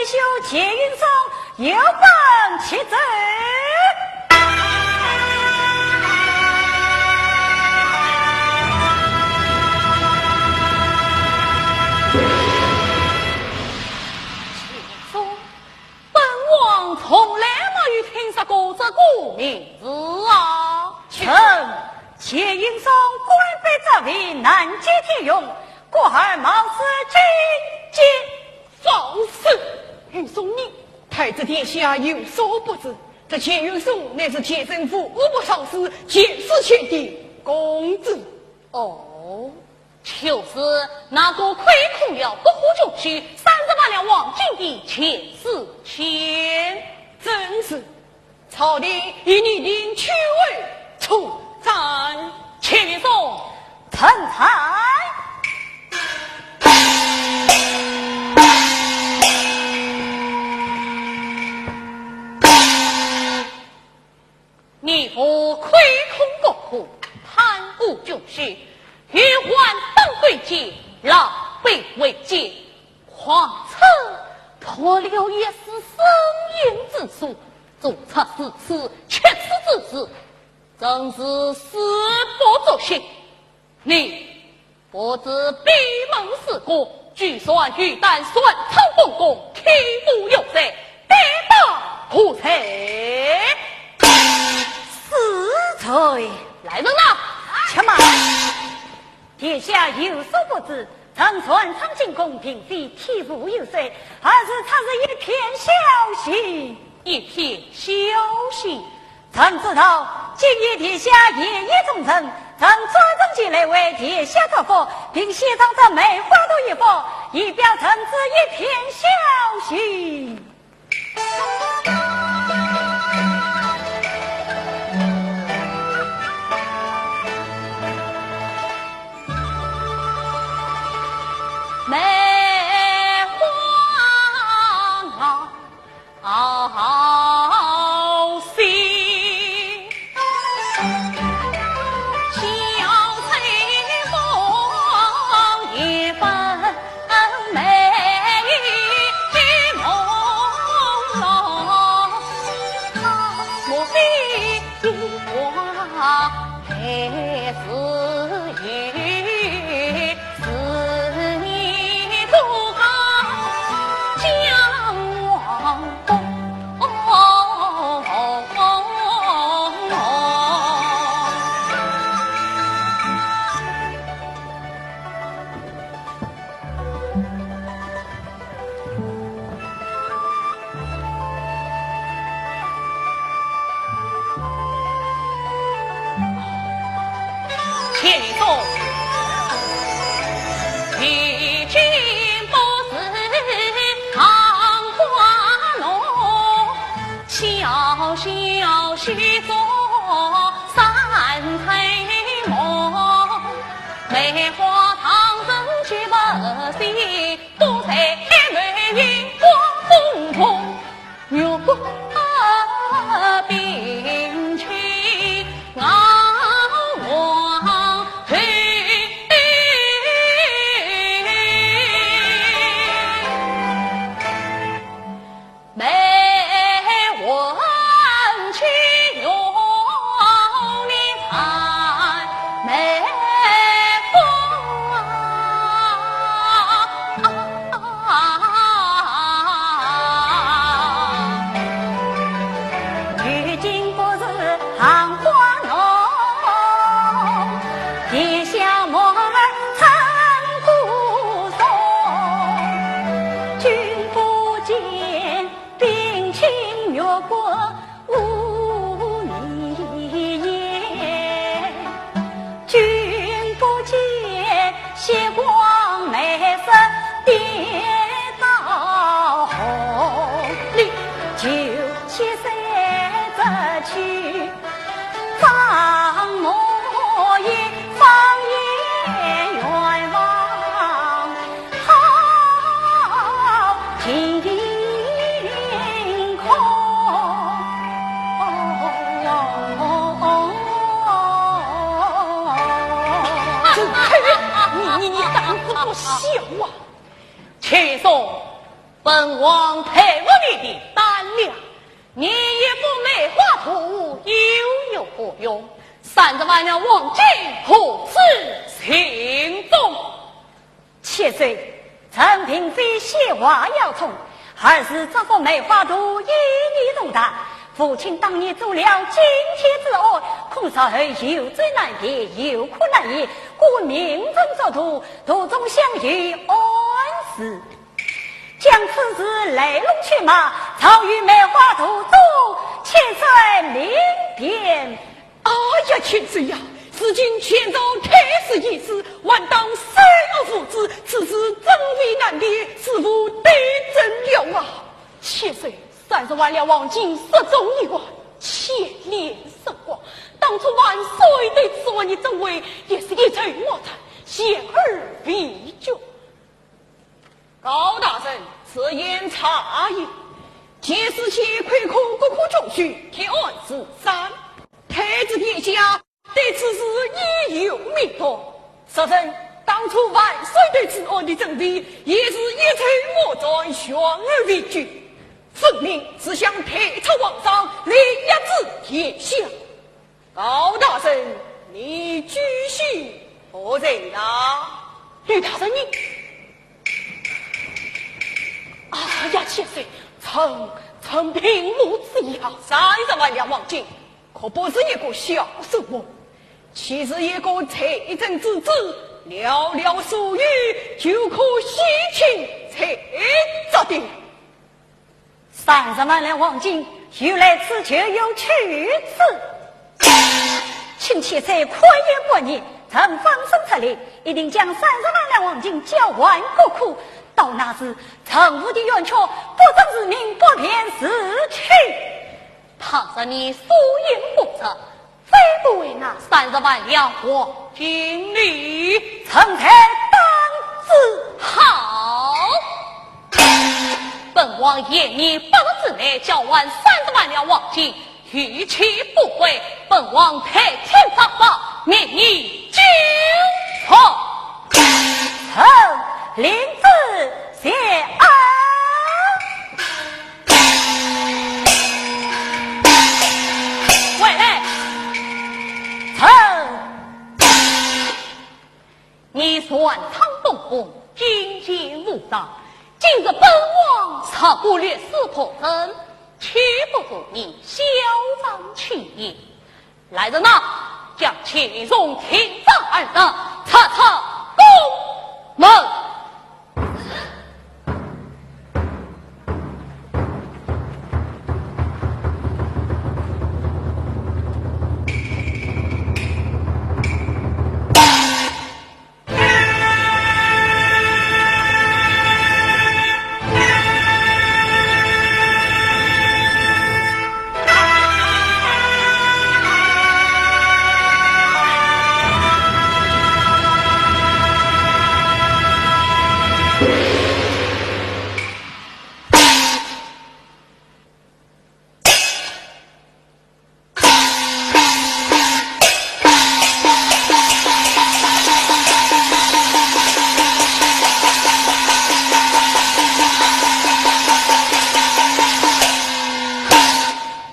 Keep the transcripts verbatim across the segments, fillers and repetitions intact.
休钱云松有本其罪。钱云松，本王从来没有听说过这个名字啊。臣，钱云松，官拜知县，南接天用，故而冒死进见。 放肆！云松你，太子殿下有所不知，这钱云松乃是钱生府五百少师钱思乾的公子。哦，就是那个亏空了国库军需三十万两黄金的钱思乾。正是。 朝廷已擬定取而处斩。钱云松，臣在。你不亏空国库，贪污军需，又患当归奸，狼狈为奸，况且托了一世生命之所， 做出如此缺德之事，真是死不足惜。你不知闭门思过，居然有胆擅闯本宫，欺侮幼罪，胆大何罪？死罪！来人呐！且慢！殿下有所不知， 臣擅闯进宫，并非欺侮幼罪，而是出自一篇消息。一篇消息？臣知道，今夜殿下夜夜重臣，臣专程前来为殿下祝福，并献上这梅花图一幅，以表臣之一篇消息。 梅花好心。 钱云松，如今不是唐花侬，小小许做三春梦。梅花唐人绝不是 多才美丽光风动，月光冰清熬黄土。梅花去，你看梅花。 如今不是唐花侬，天下梦儿成古松。君不见冰清玉骨无疑言，君不见血光梅色跌到红。你就且睡着去，方莫言，方言冤枉。 好晴空。这，你，你，你胆子不小啊！钱云松，本王佩服你的胆量，你一幅梅花图又有何用？三十万两黄金何至寻踪？ 千岁，臣并非闲话要冲，而是这幅梅花图意义重大。父亲当年做了惊天之案，恐日后游追难辨，有苦难言，故命臣作图，图中详有暗示。将此事来龙去脉，藏于梅花图中，千岁明辨。 哎呀，千岁呀，如今前朝太师已死，还当谁恶父子，此事真为难辨，是无对证了啊！千岁，三十万两黄金失踪一案，牵连甚广，当初万岁对此案的审问也是一筹莫展，悬而未决。 高大人，此言差矣。前世乾坤科，各科中举，提案如山。太子殿下对此事已有明断。实情，当初万岁对此案的审问，也是一筹莫展，悬而未决，分明是想推出皇上，来压制殿下。 高大人，你居心何在啊？吕大人，你……哎呀，千岁，臣……臣并无此意啊。三十万两黄金，可不是一个小数目，岂是一个罪人之子，寥寥数语就可洗清罪责的。 三十万两黄金，有来处就有去处。请千岁宽限半年，臣放心出来，一定将三十万两黄金交还各科。到那时，臣府的冤屈，不争自明，不辩自清。倘若你所言不实， 非不为那三十万两黄金哩，臣才当之。好，本王限你八日之内交还三十万两黄金，逾期不归，本王拍天发火，命你九族。臣领旨谢恩。 回来。臣。你擅闯东宫，进见无上，今日本王若不律师破阵，岂不助你嚣张气焰？ 来人呐，将钱荣、廷杖二人，速速宫门。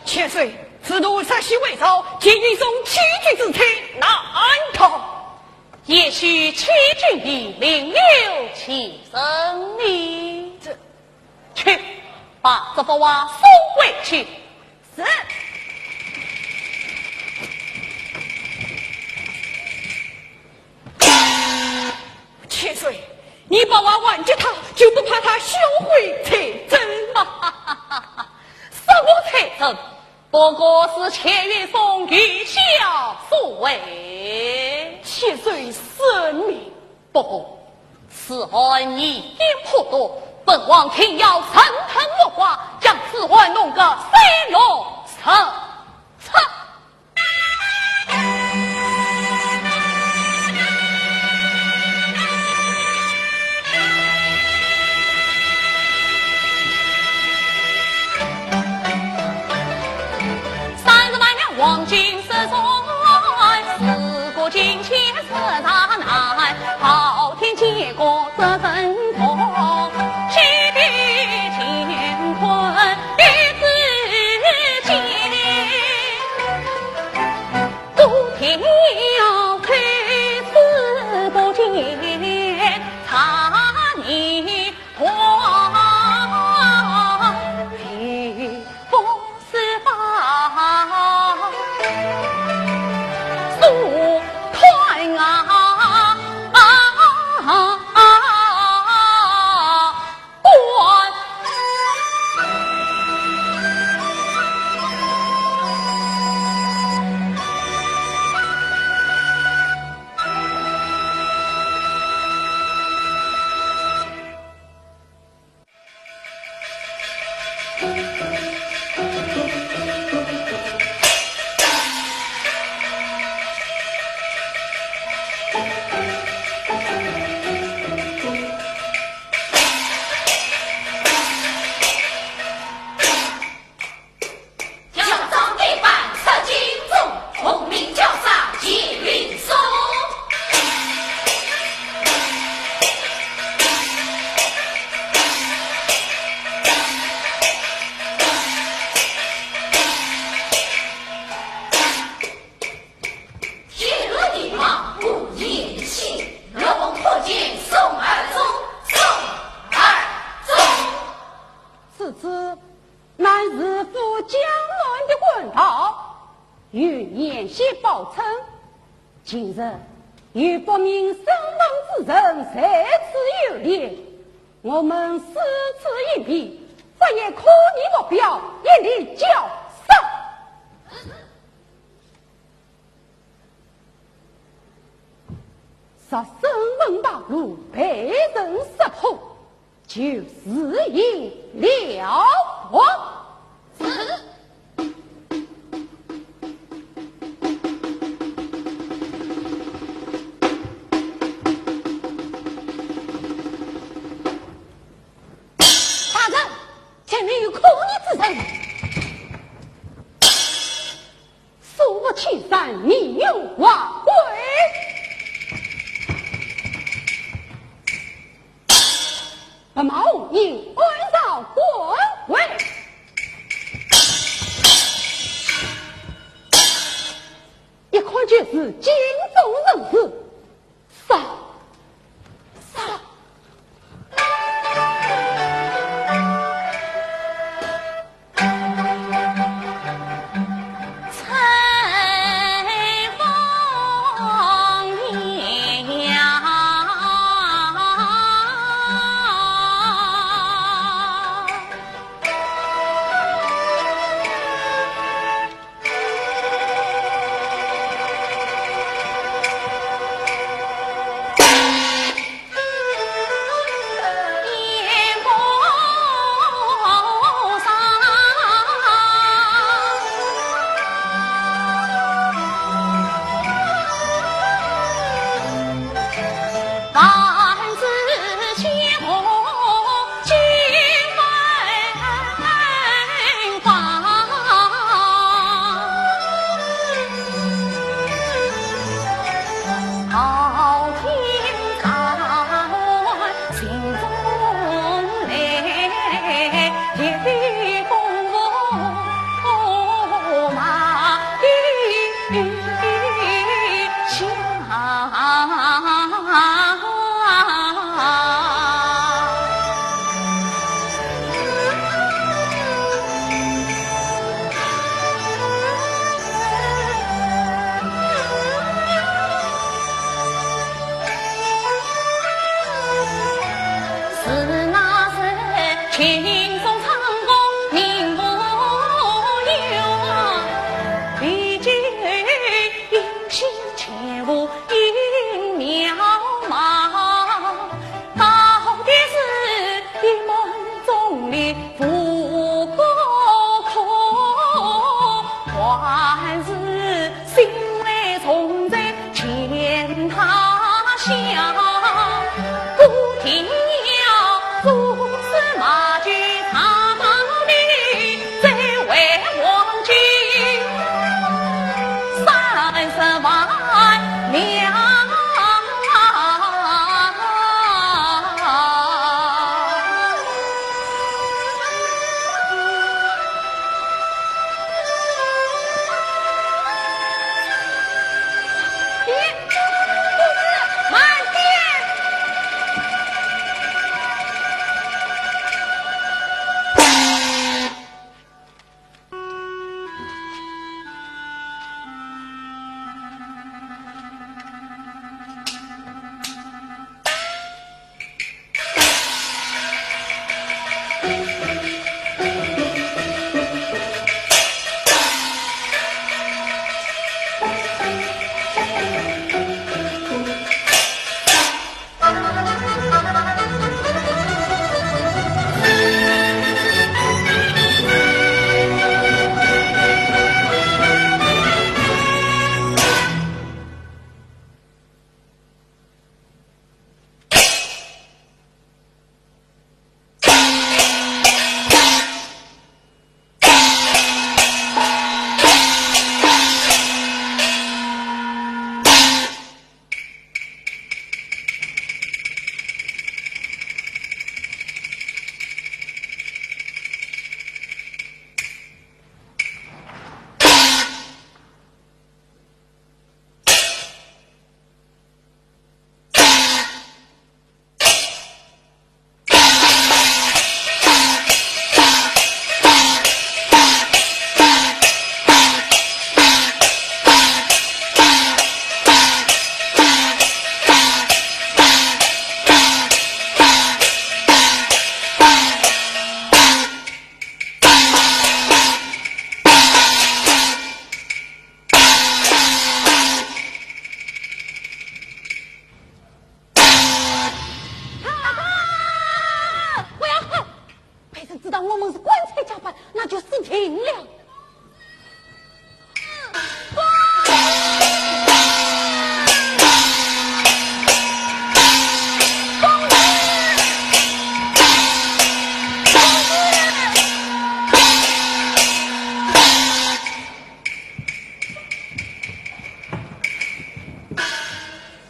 千岁，此图实系伪造，请你从欺君之罪难逃。也许欺君的另有其人呢？这，去，把这幅画送回去。 是。千岁，你把画还给他，就不怕他销毁财政？什么财政？不过是钱云松一小所为。千岁圣明。 不过，此案疑点颇多，本王定要顺藤摸瓜，将此案弄个水落石出。三十万两黄金是重案，四个金钱是大难，好天见过这人痛，七天号称。近日有不明身份之人在此游猎，我们四处隐蔽，发现可疑目标，一律绞杀。若身份暴露，被人识破， 就自行了断。是。大人，前面有可疑之人。 速赴千山，密云怀归。白马王爷，暗哨关围。一看就是京中人士。 杀！杀！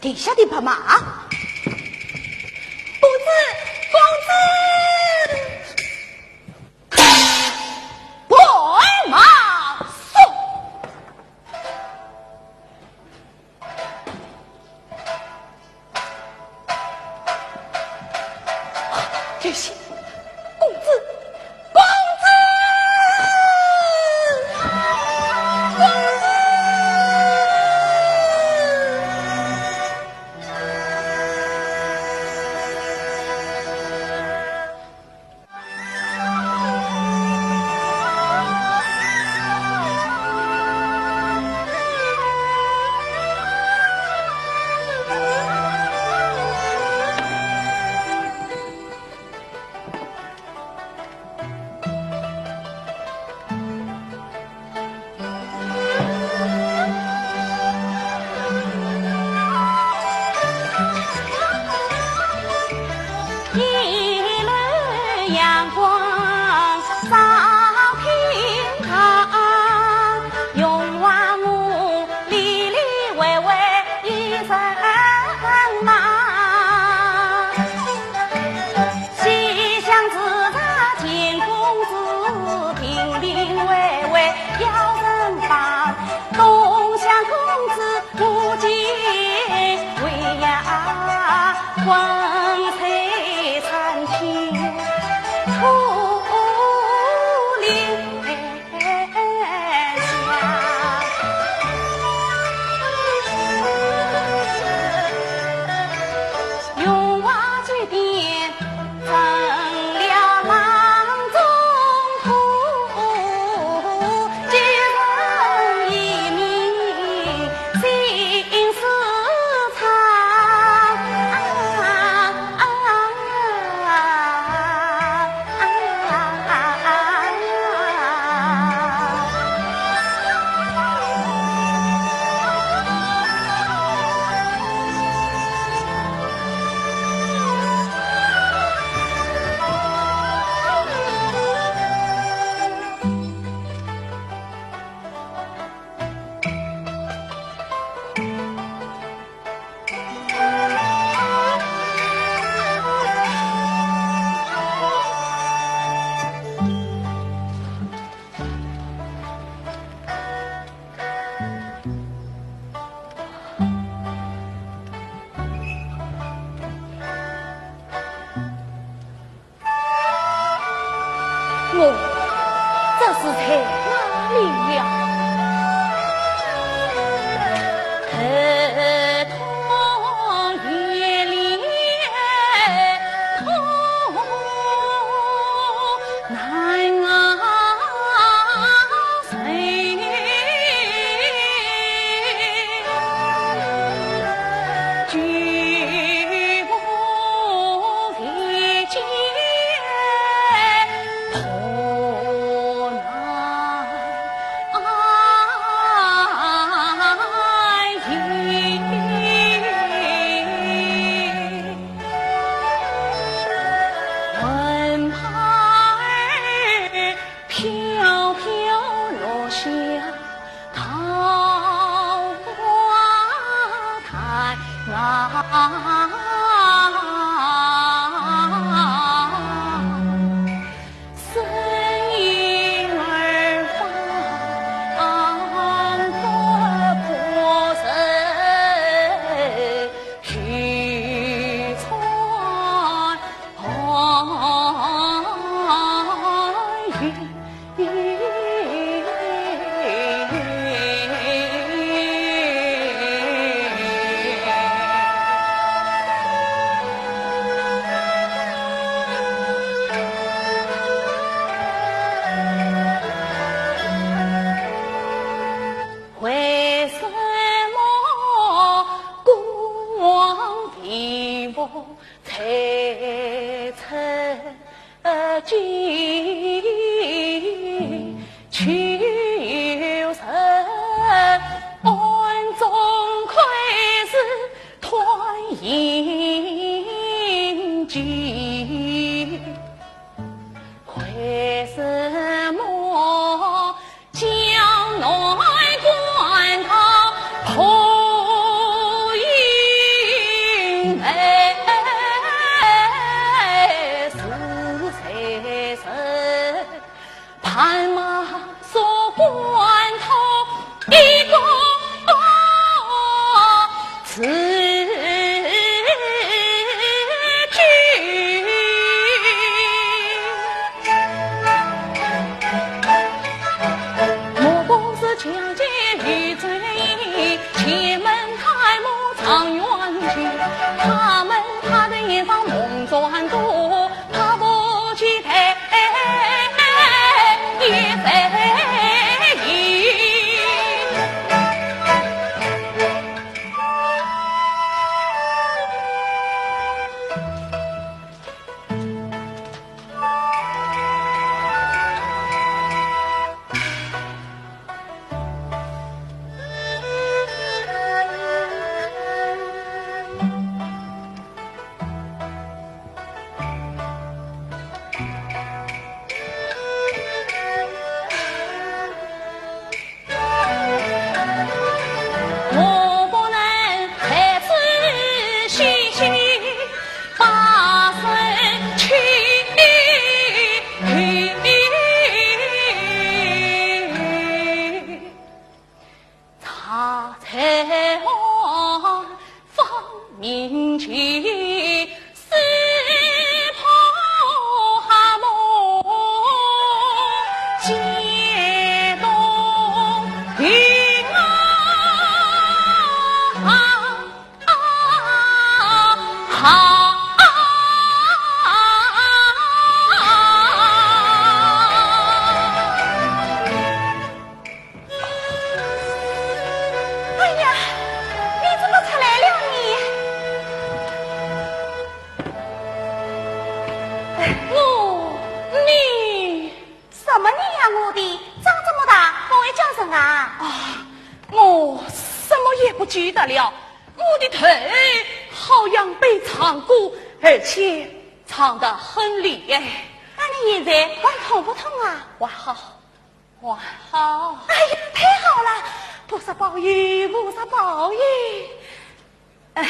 留下的白马。公子，公子，白马送。 这些，公子，公子，公子。我这是在哪里呀？是谁人？ 白马送官途一个自居。莫不是强奸于罪，前门开幕状元去，他们他的眼上梦中多。 怕不及待也在意。我不能在此细细把身去。 茶菜花芳名气，四泡花木皆动听啊。 哎呀，你怎么出来了呢？我，你，什么你呀我的？长这么大，不会叫人啊？啊，我什么也不记得了。我的头好像被撞过，而且撞得很厉害。那你现在还痛不痛啊？还好， 哇，好。哎呀，太好了！菩萨保佑，菩萨保佑！哎，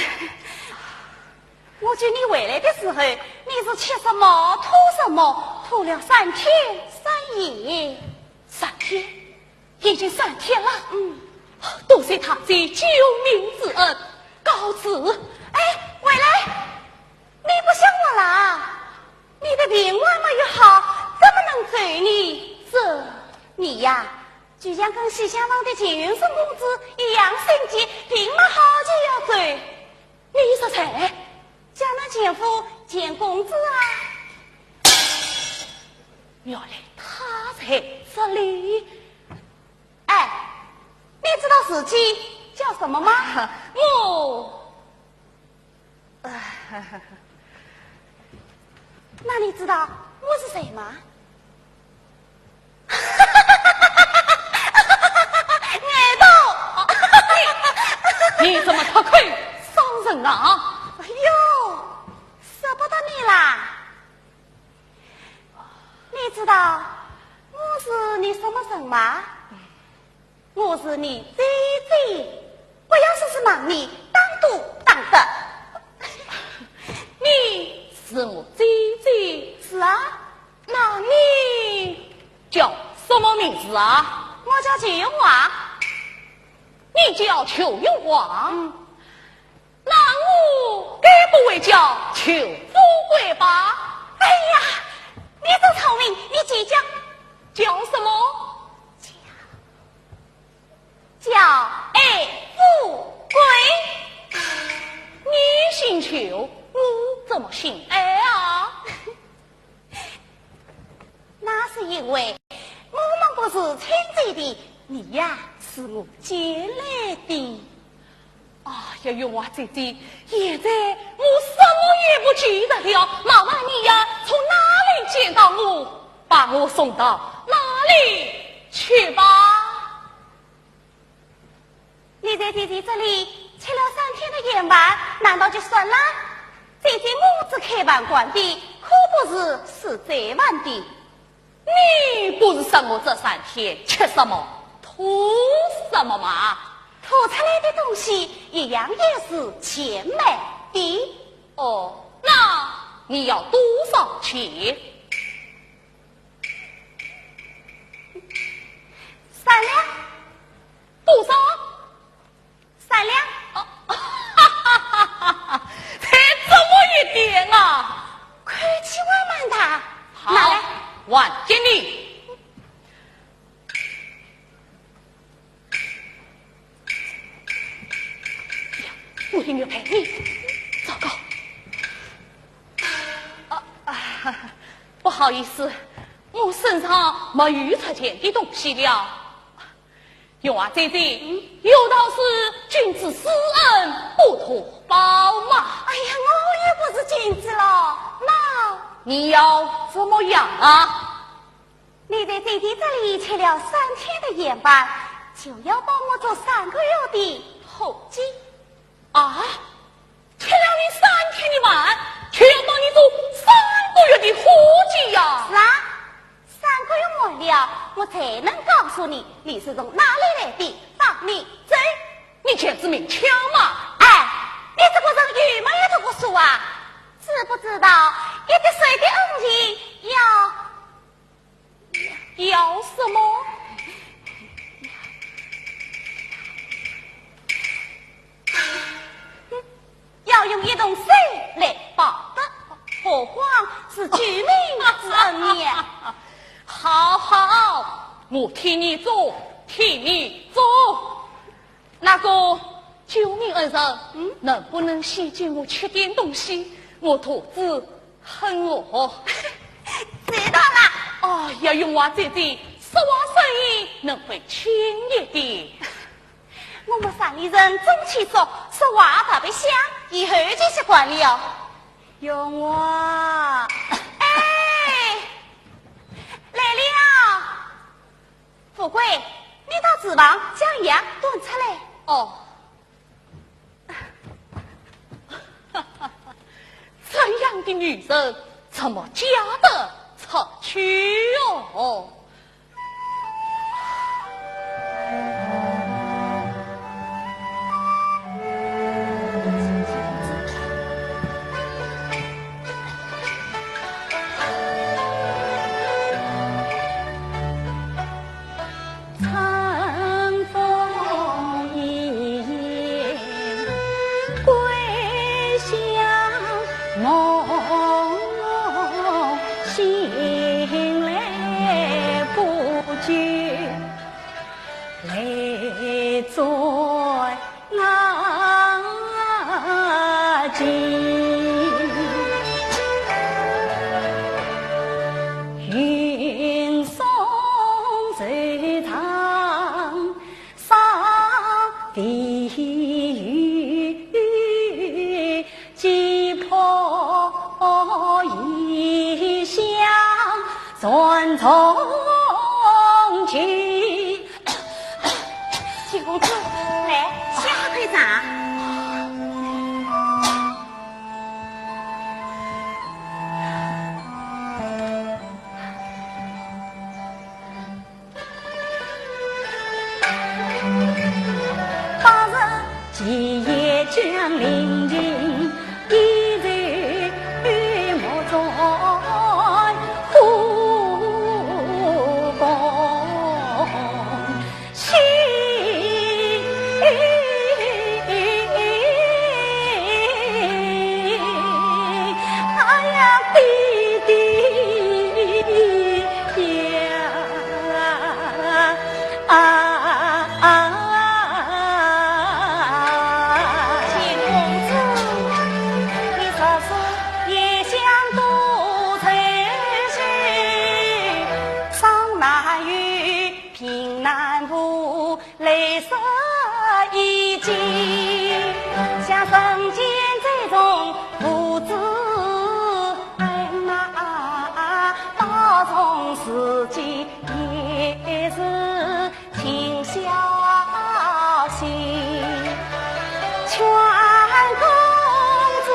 我接你回来的时候，你是吃什么吐什么，吐了三天三夜。三天？已经三天了。嗯。多谢大姐救命之恩，告辞。哎，回来！你不想我了？ 你的病还没有好，怎么能走呢？这，你呀，就像跟西厢房的钱云生公子一样心急，病没好就要走。你说谁？江南钱夫钱公子啊。原来他在这里。哎，你知道自己叫什么吗？我 那你知道我是谁吗？你，你怎么脱口伤人啊？哎呦，舍不得你啦！你知道我是你什么人吗？ 我是你姐姐，不要说是骂你，打都打得。你是我姐姐？是啊。那你叫什么名字啊？我叫裘云华。你叫裘云华？嗯。 那我该不会叫裘富贵吧？哎呀，你真聪明，你姐叫，叫什么？叫艾富贵。你姓裘，我怎么姓艾啊？ 那是因为我们不是亲姐弟，你呀是我捡来的。哎呀，云华姐姐，现在我什么也不记得了，麻烦你呀，从哪里捡到我，把我送到哪里去吧。 你在姐姐这里吃了三天的盐饭，难道就算了？姐姐我是开饭馆的，可不是吃嘴饭的。你不是说我这三天吃什么吐什么吗？吐出来的东西一样也是钱买的。哦，那你要多少钱？三两。多少？三两。哦，哈哈哈哈，才这么一点啊！客气万万的。好，拿来。还给你。 呀，我的玉佩，你，糟糕！啊，啊，不好意思，我身上没有值钱的东西了。月华姐姐，有道是君子知恩不图报嘛。哎呀，我又不是君子了，那你要怎么样啊？ 你在姐姐这里吃了三天的盐饭，就要帮我做三个月的伙计。啊？吃了你三天的饭，就要帮你做三个月的伙计呀？是啊，三个月满了，我才能告诉你，你是从哪里来的，放你走。你简直明抢嘛！哎，你这个人有没有读过书啊？知不知道一滴水的恩情要 要什么？要用一桶水来报答，何况是救命之恩呀。好好，我替你做，替你做。 那个救命恩人，嗯？能不能先给我吃点东西？我肚子很饿。知道了。哎呀，月华姐姐，说话声音能会轻一点。我们山里人中气足，说话特别响，以后就习惯了。月华。哎，来了。 富贵，你到厨房将药端出来。哦。这样的女人怎么嫁得出去哦？ 春风一夜归乡梦，醒来不觉泪在 眼睛。云送愁肠上飞雨，寄魄异乡传衷情。 秦公子，来，下一块茶。八十几夜将临近，依旧目中火光。 心。哎呀，爹爹呀！啊，秦公子，你若是也想多愁绪，上哪有 平南步，泪湿衣襟，想人间最重父子恩啊，到从时间也是尽孝心。劝公子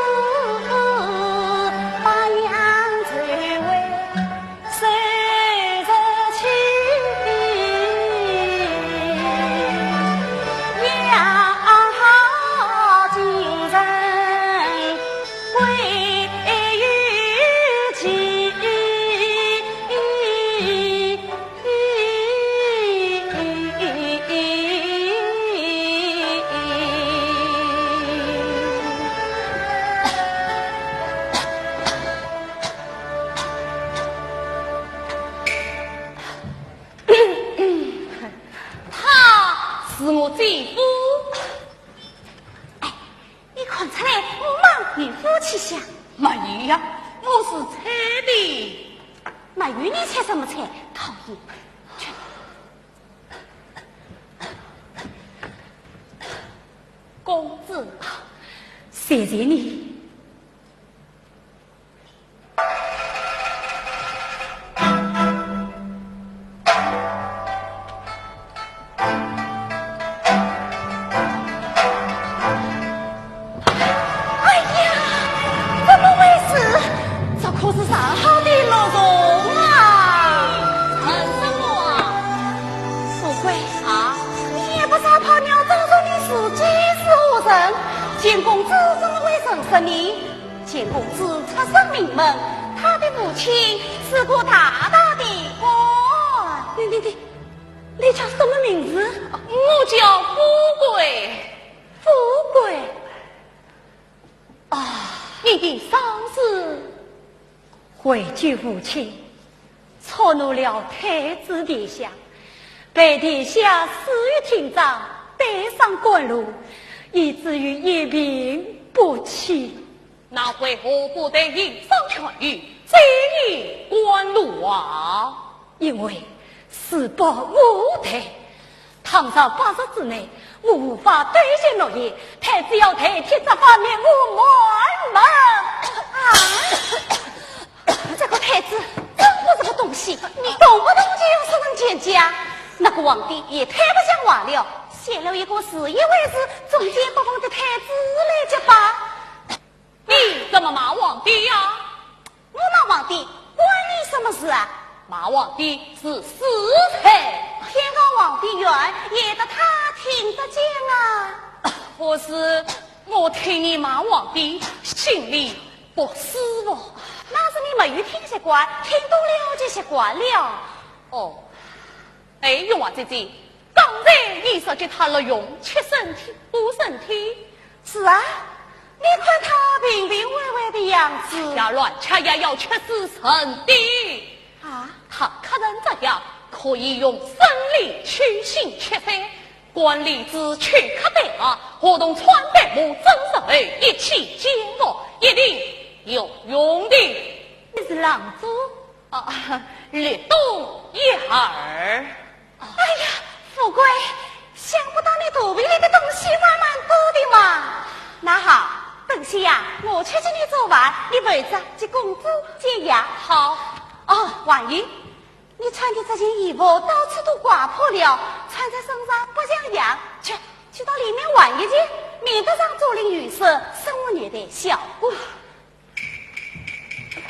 把娘收回 谁人去？要情人我们有福气享。没有呀，我是猜的。没有你猜什么猜？讨厌！去。公子，谢谢你。 哎呀，怎么回事？这可是上好的鹿茸啊！什么啊？富贵啊，你也不查泡尿，总说你自己是何人？钱公子怎么会认识你？钱公子出身名门，他的父亲是个大大的官。你、你、你、你叫什么名字？我叫富贵。富贵？啊，你的伤势？为救父亲，触怒了太子殿下，被殿下赐予厅章，戴上官禄，以至于一病不起。 那为何不得行赏劝谕，罪以官禄啊？因为事不可待，倘若八日之内我无法兑现诺言，太子要代天执法，灭我满门。啊，这个太子真不是个东西，你动不动就要说人贱价。那个皇帝也太不像话了，选了一个自以为是、忠奸不分的太子来结拜。 你怎么骂皇帝呀？我骂皇帝，关你什么事啊？骂皇帝是私仇。天高皇帝远，也得他听得见啊。可是我听你骂皇帝，心里不舒服。那是你没有听习惯，听多了就习惯了。哦，哎，荣华姐姐，刚才你说起他了用，七身体、五身体， 是啊，你看他病病歪歪的样子。呀，乱吃呀，要吃死人的。啊？他咳成这样，可以用参苓去腥去散，观莲子去咳带啊，合同川贝母蒸熟后，一起煎服，一定有用的。你是郎中？啊，略懂一二。 哎呀，富贵，想不到你肚皮里的东西还蛮多的嘛。那好，等歇呀，我去给你做饭，你陪着给公子解压。好。哦，王爷，你穿的这件衣服到处都刮破了，穿在身上不像样，去，去到里面换一件，免得让左邻右舍说我虐待小官。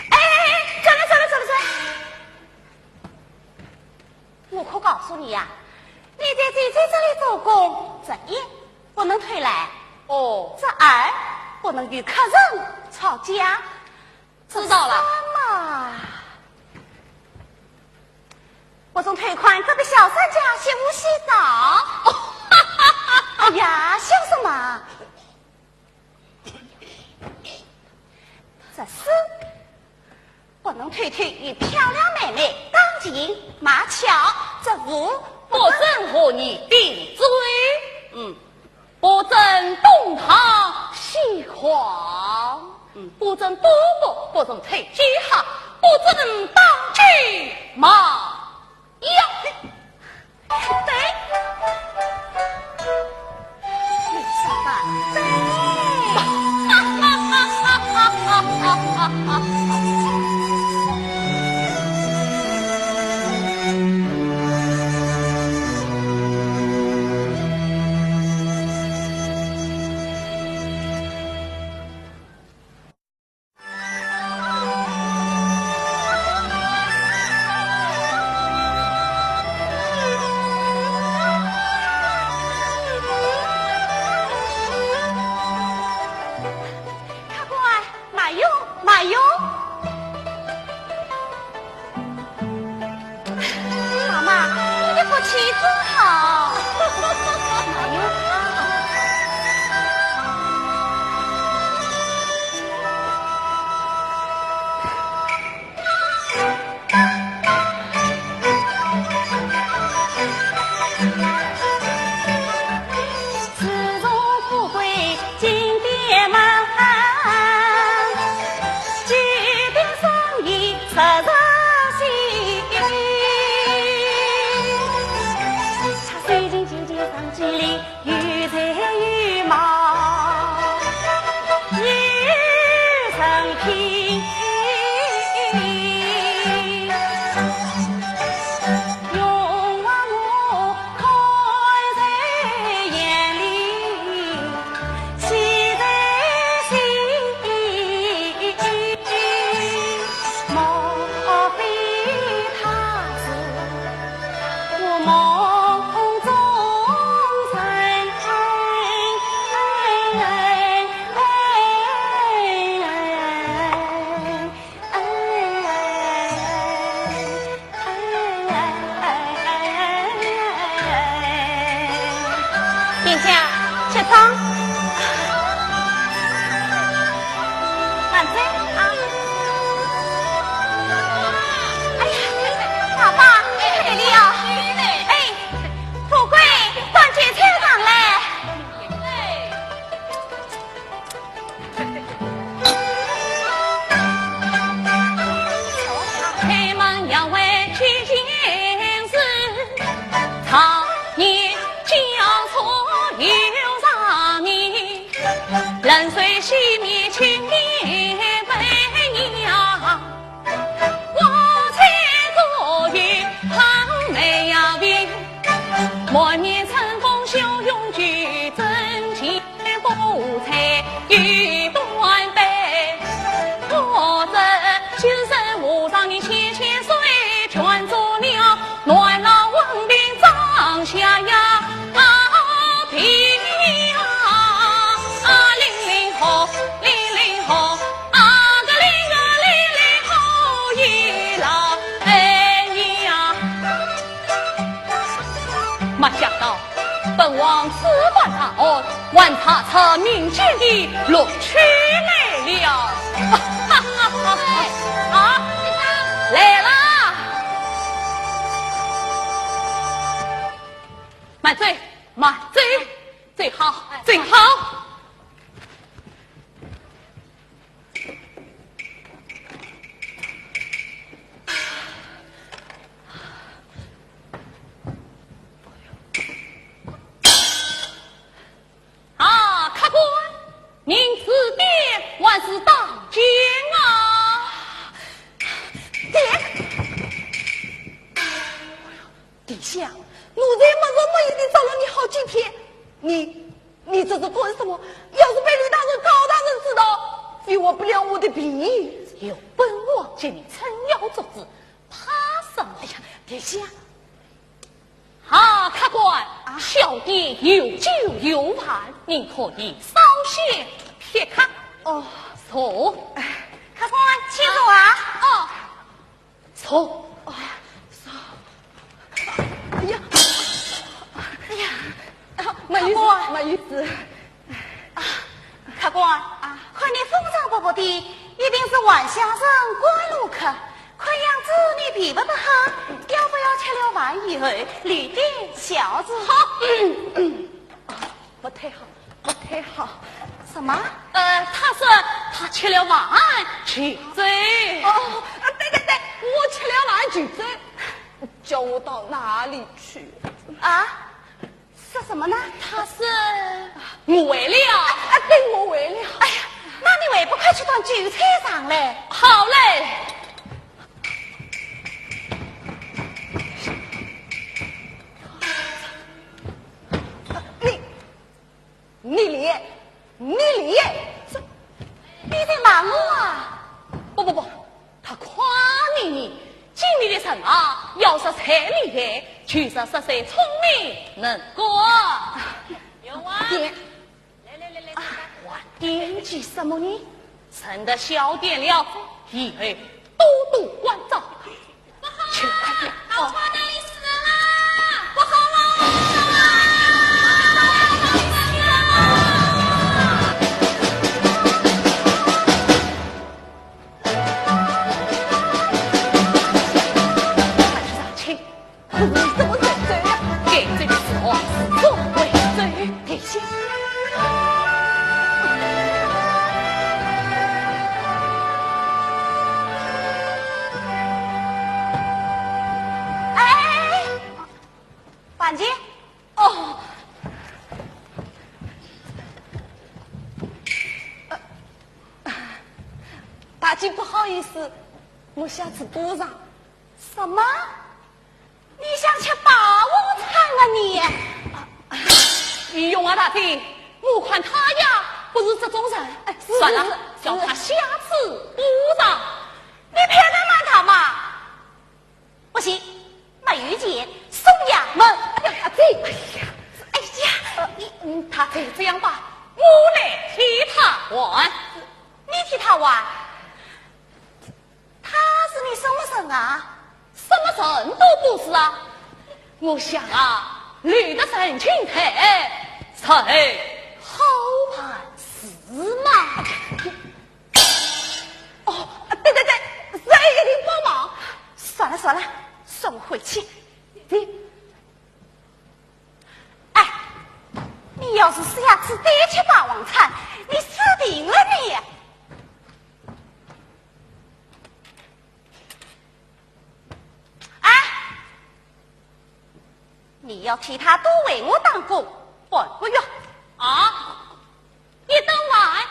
哎，哎，哎，转来，转来，转来，转来。 我可告诉你呀，你在姐姐这里做工，这一，不能偷懒。哦。这二，不能与客人吵架。知道了。这三嘛，不准偷看隔壁小三家洗不洗澡。哎呀，笑什么？这四， 不能偷偷与漂亮妹妹打情骂俏，这五，不准和你顶嘴。嗯，不准东堂西堂。嗯，不准赌博，不准偷鸡哈，不准打鸡骂 呀，对，你说的对。客官，慢用，慢用。 妈妈，你的福气真好。哎呦，没想到本王此番大案，还查出民间的乐趣来了。啊，来啦！慢走，慢走，走好，走好。 啊，客官，您指点还是打尖啊？爹！殿下，奴才没日没夜地找了你好几天，你，你这是干什么？要是被吕大人、高大人知道，非我不了我的便。有本王替你撑腰作主，怕什么？哎呀，殿下！ 啊，客官，啊，小店有酒有饭，您可以稍歇片刻。哦。坐。哎，客官，请坐啊。哦，坐。哦，坐。哎呀，哎呀，啊，没意思，客官。没意思。啊，客官，啊，看你风尘仆仆的，一定是还乡人赶路客。 看样子你脾胃不好，要不要吃了饭以后立定小子？好，不太好，不太好。什么？呃，他说他吃了饭就醉。哦，啊，对对对，我吃了饭就醉，叫我到哪里去？啊？ 说什么呢？他是误会了。啊，对，误会了。哎呀，那你还不快去端酒菜上来？好嘞。你，你哩，你哩，这，你在骂我啊？不不不， 他夸你呢，京里的人啊，要说谁厉害，就是说谁聪明能干。有啊。爹。来来来来，啊，还惦记什么呢？趁得小店了，以后多多关照。不好啊，去，快点。老婆那里死人了，不好啊！ 快去上去。你怎么忍着呀？该这个时候是怎么忍着？等一下。哎，板姐。哦。呃，大姐不好意思，我下次补上。什么？ 你想吃霸王餐啊你？哎呦啊，大姐，我看他呀，不是这种人。哎，是，算了，是，是，叫他下次补上。你偏要瞒他嘛？不行，没有钱，送衙门。哎呀，大姐，哎呀，哎呀，你，嗯，大姐，这样吧，我来替他还。你替他还？ 他是你什么人啊？什么人都不是啊。我想啊，留得人情在，才好办事嘛。哦，对对对，人一定帮忙。算了算了，送回去。对。哎，你要是下次再吃霸王餐，你死定了你！ 哎，你要替他多为我打工半个月。啊，一顿饭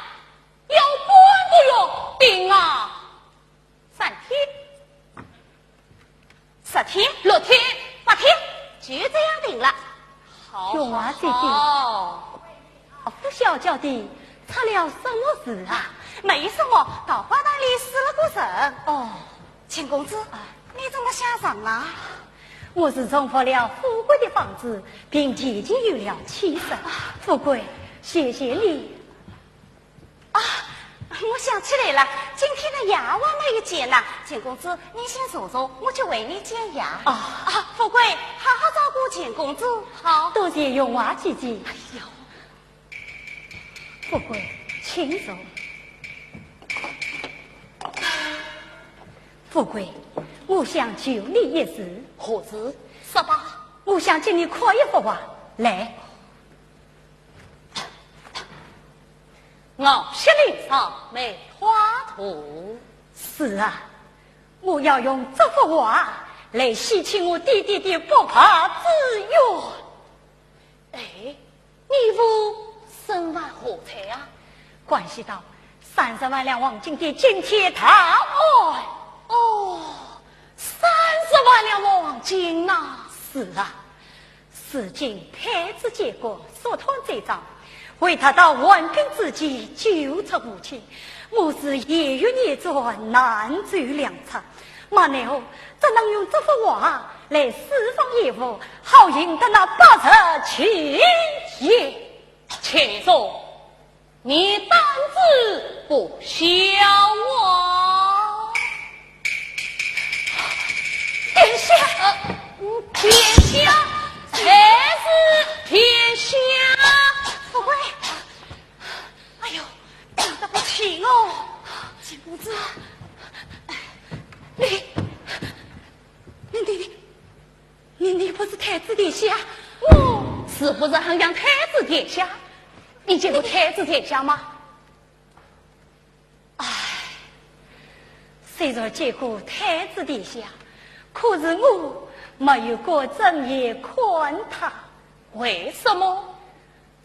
啊，姐姐。哦。 富小姐的出了什么事啊？没什么，到花坛里死了个人。哦。秦公子，你怎么下床啊？我是重复了富贵的方子，并已经有了气色。富贵，谢谢你。啊，我想起来了，今天的药我没有煎呢。秦公子，你先坐坐，我去为你煎药。啊。啊，富贵，好好照顾秦公子，好。多谢荣华姐姐。哎呦， 富贵，请坐。富贵，我想求你一事。何事？说吧。我想请你看一幅画。来。傲雪林上梅花图。是啊，我要用这幅画来洗清我爹爹的不白之冤。 哎，你父身犯何罪啊？关系到三十万两黄金的惊天大案。哦，三十万两黄金呐！是啊，如今太子监国速断罪状，为他到患病之际救出父亲，我是夜月夜转，难走良策。 马奈何，只能用这幅画来释放冤仇，好赢得那白日青烟。且说，你胆子不小啊！殿下，呃，嗯，殿下，还是殿下？富贵，哎呦，你这个气哦！秦公子，你 你，你，你，你，你不是太子殿下？我是不是很像太子殿下？你见过太子殿下吗？唉，虽然见过太子殿下，可是我没有过正眼看他。为什么？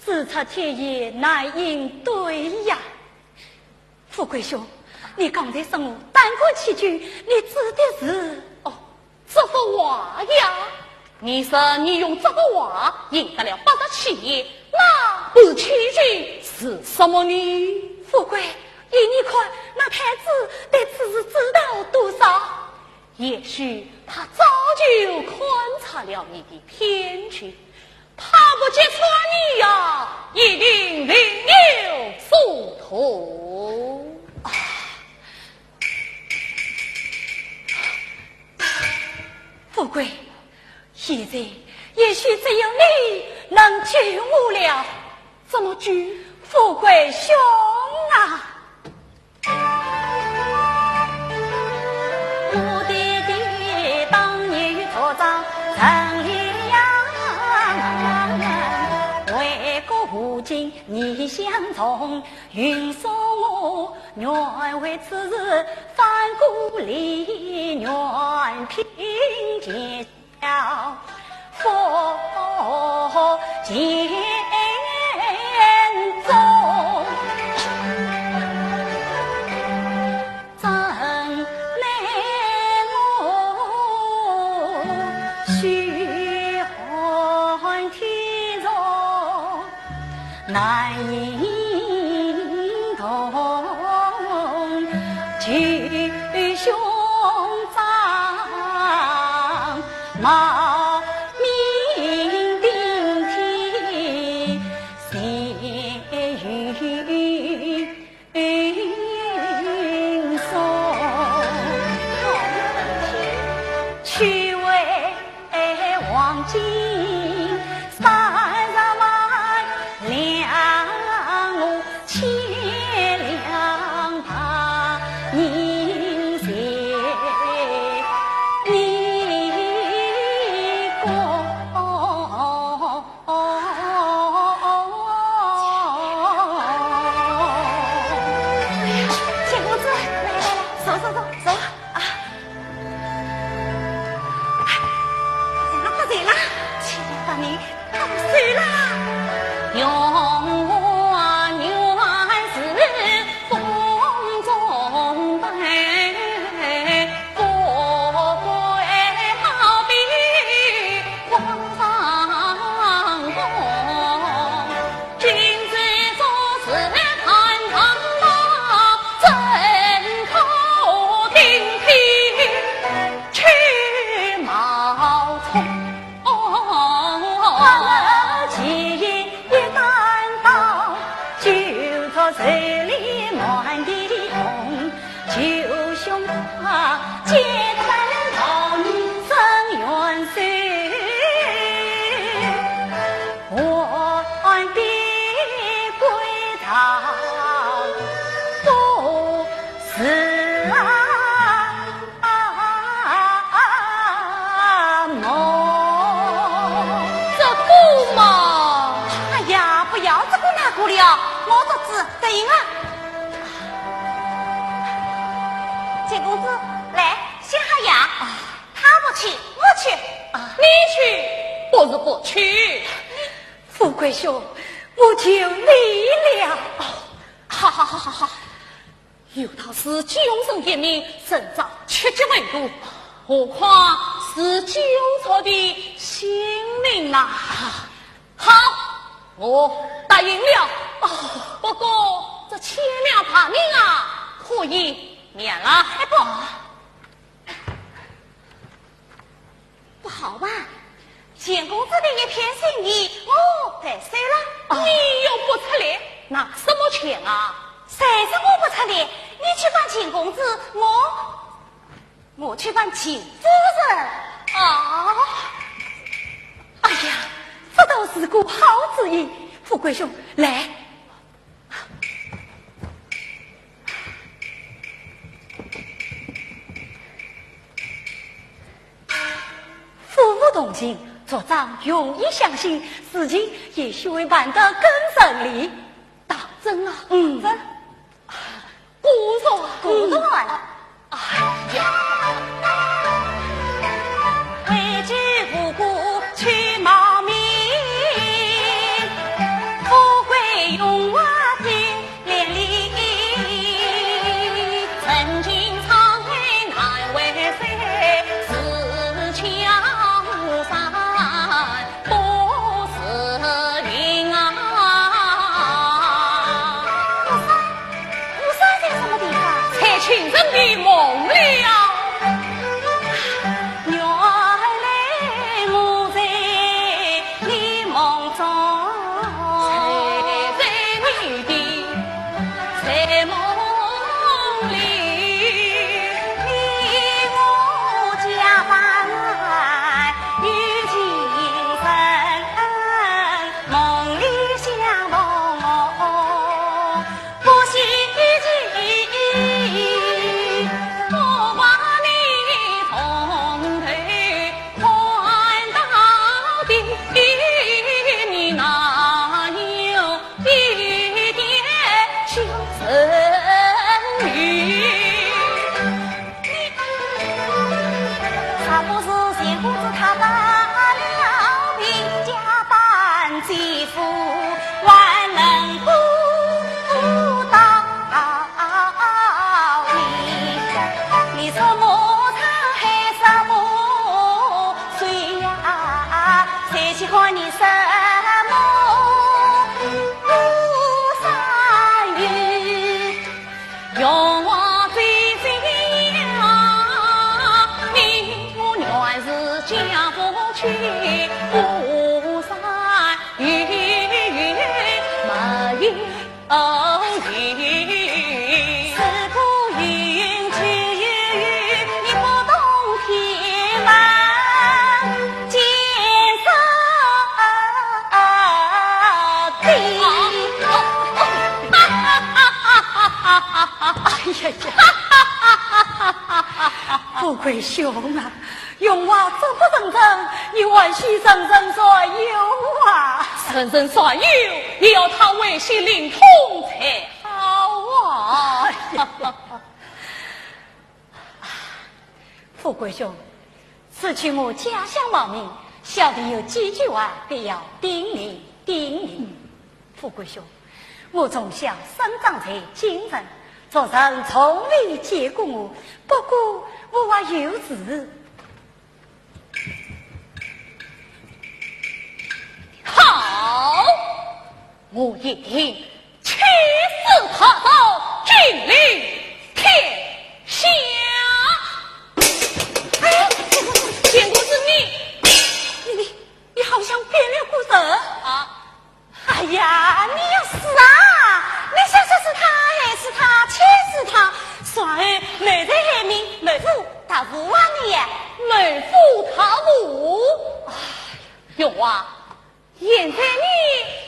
只差天眼难应对呀。富贵兄，你刚才说我胆敢欺君，你指的是？哦，这幅画呀。你说你用这幅画赢得了白日青烟，那不欺君是什么呢？富贵，依你看，那太子对此事知道多少？也许他早就看出了你的骗局。 他不揭穿你呀，一定另有所图。啊，富贵，现在也许只有你能救我了。怎么救？富贵兄啊！ 我爹爹当年作战城里呀，为国无情逆相从，运送我原为此事反故里，原凭前 秦公子，来来来，坐坐坐坐啊！哎，不行了不行了，秦王把你打死了。有兄啊，结拜老女真元首，我必归朝不辞啊。 啊，么。这个嘛。哎呀，不要这个那个了，我做主，答应啊。钱公子，来，先喝呀。啊。他不去，我去。啊。你去，不是不去。富贵兄，我求你了。哦，好好好好好。 有道是救人一命胜造七级浮屠，何况是救错的性命呐。好，我答应了。哦。不过这千两白银啊，可以免了。哎，不， 不好吧？钱公子的一片心意，我白收了。你又不出力，拿什么钱啊？谁说我不出力？你去办钱公子，我，我去办钱夫人。啊！哎呀，这倒是个好主意。富贵兄，来， 夫妇同心，族长容易相信，事情也许会办得更顺利。当真啊？嗯。当真。果然啊。果然啊。哎呀。武山在什么地方？在情人的梦里呀。哎呀呀，富贵兄啊，荣华终不能成真，你还需人人善友啊。人人善友，你要他为婿临潼才好啊。哎呀， 富贵兄，此去我家乡冒名，小弟有几句话必要叮咛叮咛。富贵兄，我从小生长在京城，族人从未见过我，不过我还有事。好，我一定 起事踏倒，君临天下。哎，钱公子，你，你，你好像变了个人啊！哎呀，你要死啊！你想说是他害死他，气死他，然后谋财害命，谋夫夺妇啊你呀！谋夫夺妇？哎，月华，现在你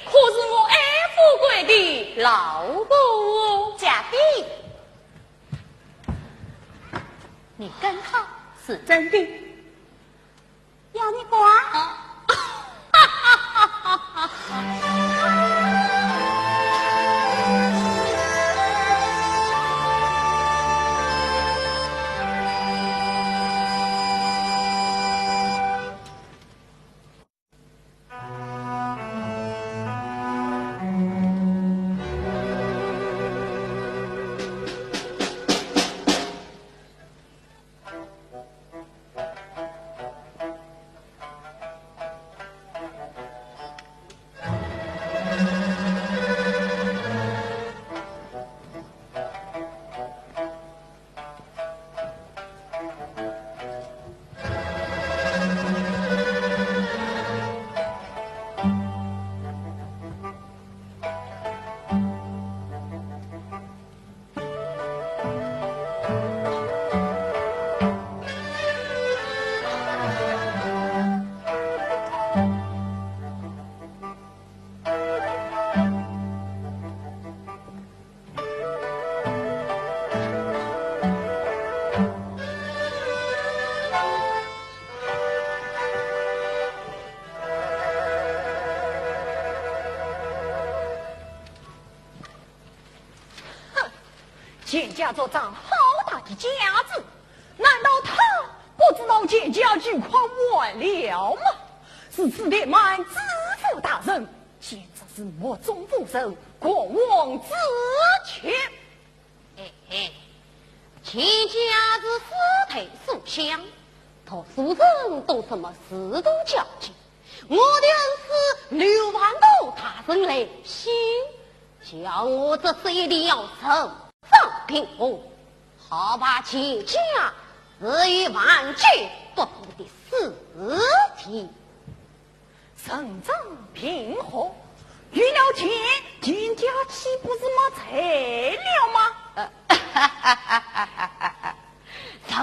可是我爱富贵的老婆哦。假的。你跟他是真的？ 要你管？哼，钱家族长好大的家子，难道他不知道钱家巨款完了吗？如此怠慢知府大人，简直是目中无人，国王之前。 嘿嘿，钱家是世代书香，读书人懂什么仕途交际，我的恩师刘万道大人来信，叫我这次一定要成章平和，好把钱家置于万劫不复的死地。 成章平和，有了钱，钱家岂不是没财了吗？人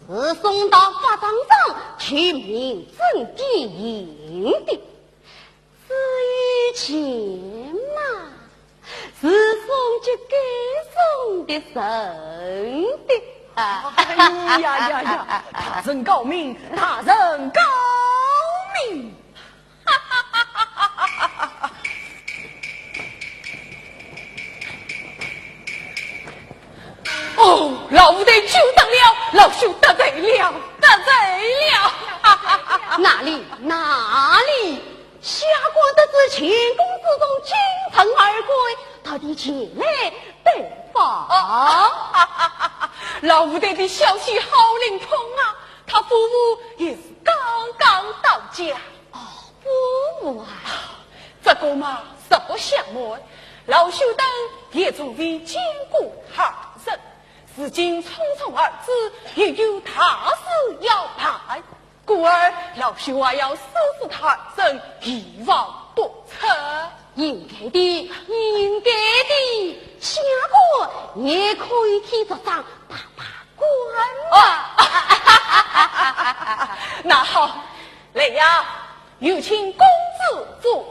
是送到法场上去明正典刑的，至于钱嘛， 是送给该送的人的。哎呀呀呀，大人高明，大人高明！哦，老夫人久等了，老朽得罪了，得罪了。哪里，哪里？ 下官得知钱公子从京城而归，特地前来拜访。老夫人的消息好灵通啊，他夫妇也是刚刚到家。哦，夫妇啊。这个嘛，实不相瞒，老朽等也从未见过他人。如今匆匆而至，又有大事要办。 故而老朽还要收拾他人，以防不测。应该的，应该的，下官也可以替族长把把关嘛。那好，来呀，有请公子坐。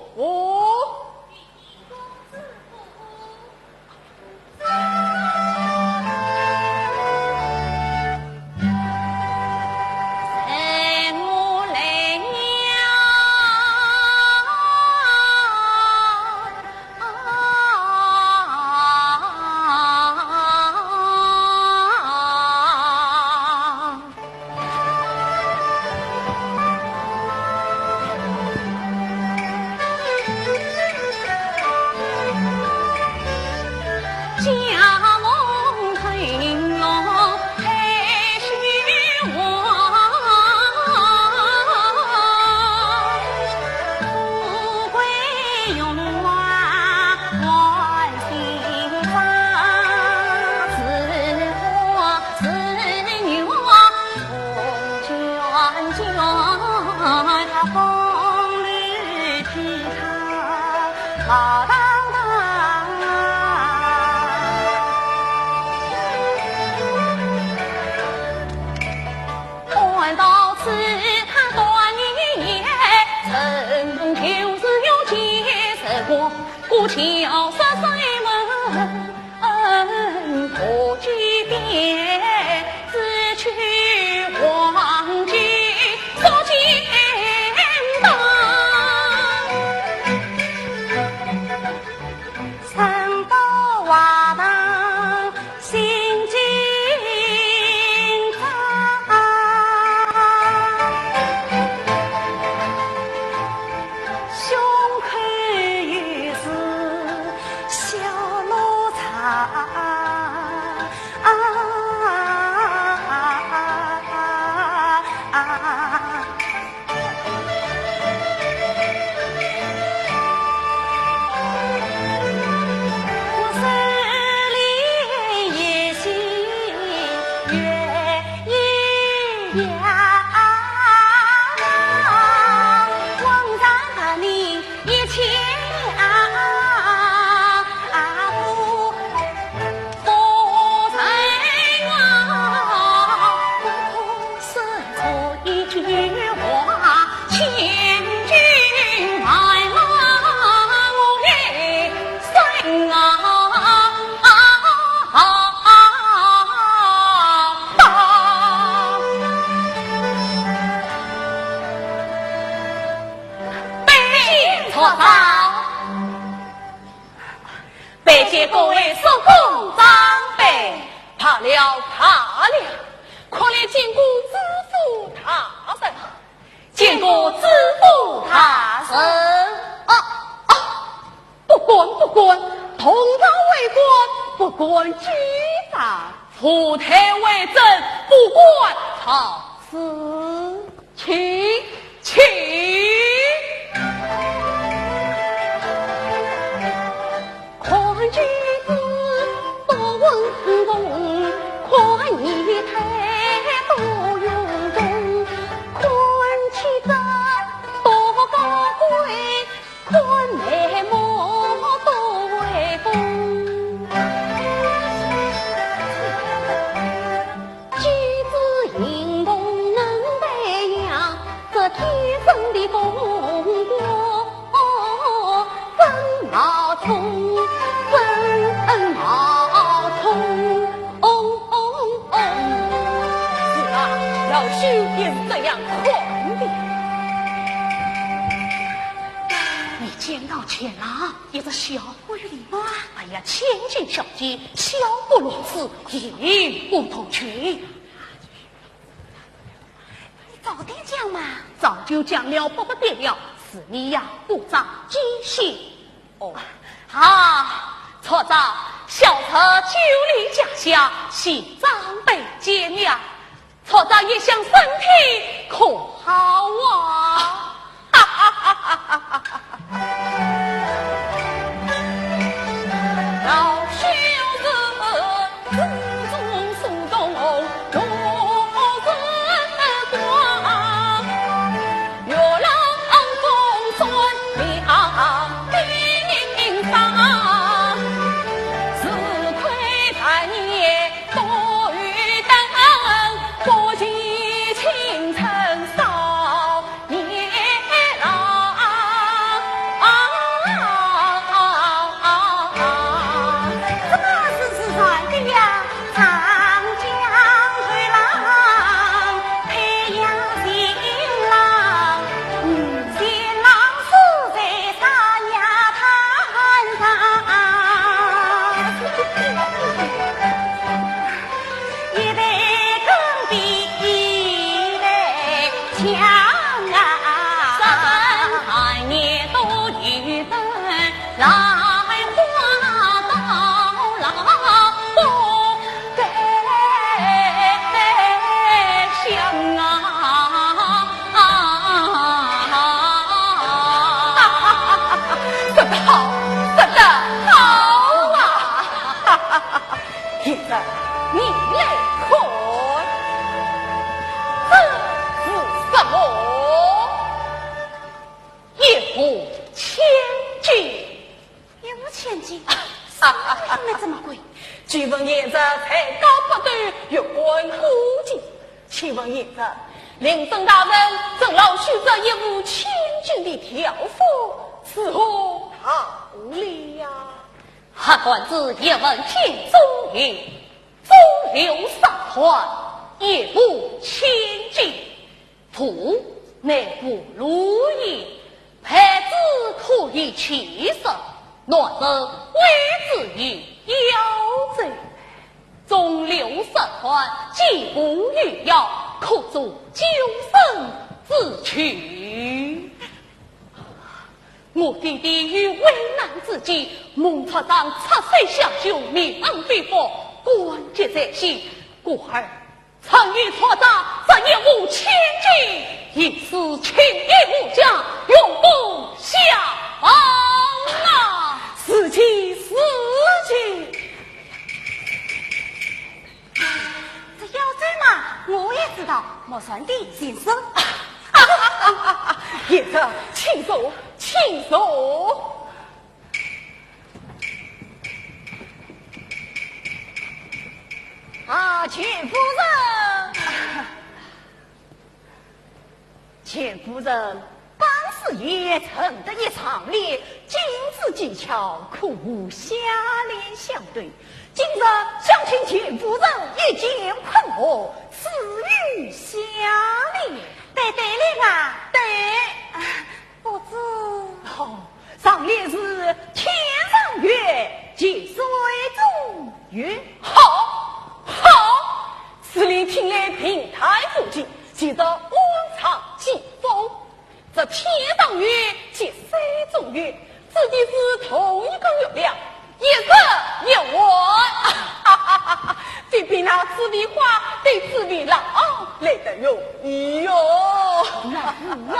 小说谁问何其变，只取黄金所见当。 城北画堂心惊慌，胸口有事小罗刹。啊啊啊啊啊！ 拜见各位叔公长辈。罢了，罢了，快来见过知府大人。见过知府大人。啊啊！不敢，不敢，同朝为官，不敢欺上。府台为证，不敢造次。 请，请。是啊，老朽也是这样看的。你见到钱郎，也是小不礼貌啊。哎呀，千金小姐，小不如此，义不容辞。 你早点讲嘛。早就讲了，不不得了，是你呀，不长记性。哦，啊，族长，小侄久离家乡，与长辈见面，族长一向身体可好啊？ 这个是自然的呀，长江后浪，太阳西浪，嗯，新郎死在山崖滩上。 一代更比一代强啊！三百年都一代，兰花到老不改香啊！说得好，说得好啊！ 贤侄，你来看，这是什么？一幅千金。一幅千金？什么用得这么贵？据闻贤侄才高八斗，月官过境。请问贤侄，令尊大人赠老朽这一幅千金的条幅，是何道了。何患子一问天中人，风流杀倌，一步千金。父乃不如也，孩子可以弃色，难成为子于夭折。中流失川，既无余药，可助救生之急。 我爹爹有危难之际，蒙察上插手相救，命案被捕，官职在先。故而，趁有错账，十年无千金，一死，情义无价，永不相忘啊！是情，是情。这夭折嘛，我也知道，莫算的，先生。 贤侄，请坐，请坐。啊，钱夫人。钱夫人，本是也沉得一场脸，今之技巧可无下联相对。今日想请钱夫人一剑困河，赐予下联。对，对了啊。对。啊， 不知。哦，上联是天上月，其水中月。好，好，此联听来平淡无奇，其实暗藏机锋。这天上月，其水中月，指的是同一个月亮， 一日一晚，非比那紫薇花对紫薇郎来得容易哟。那是啊。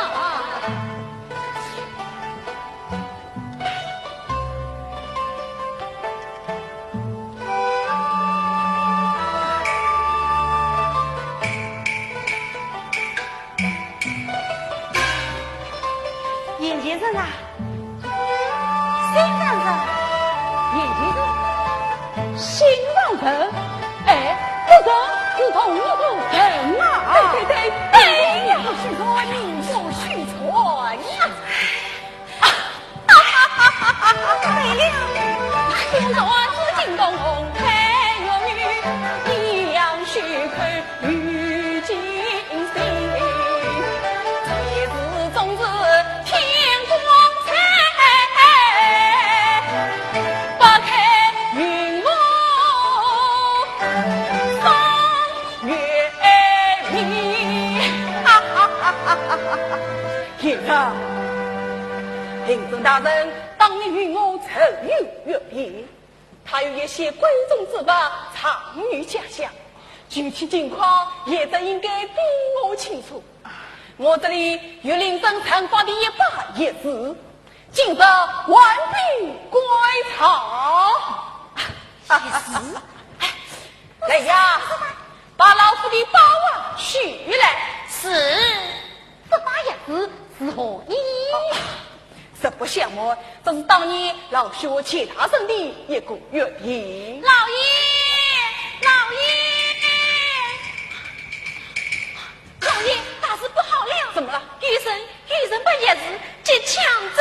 眼前人啊， 心上人。眼前人，心上人，哎，不错，是同一个人啊。对，对，对，对呀。不许传，不许传呀。对了。 贤侄，令尊大人当年与我曾有约定， 他有一些贵重之物藏于家乡，具体情况贤侄应该比我清楚。我这里有令尊藏宝的一把钥匙，今日还俾归赵。钥匙？来呀，把老夫的宝物取来。是。这把钥匙是何意？ 实不相瞒，这是当年老夫钱大人的一个约定。老爷，老爷，老爷，大事不好了！怎么了？有人，有人把钥匙给抢走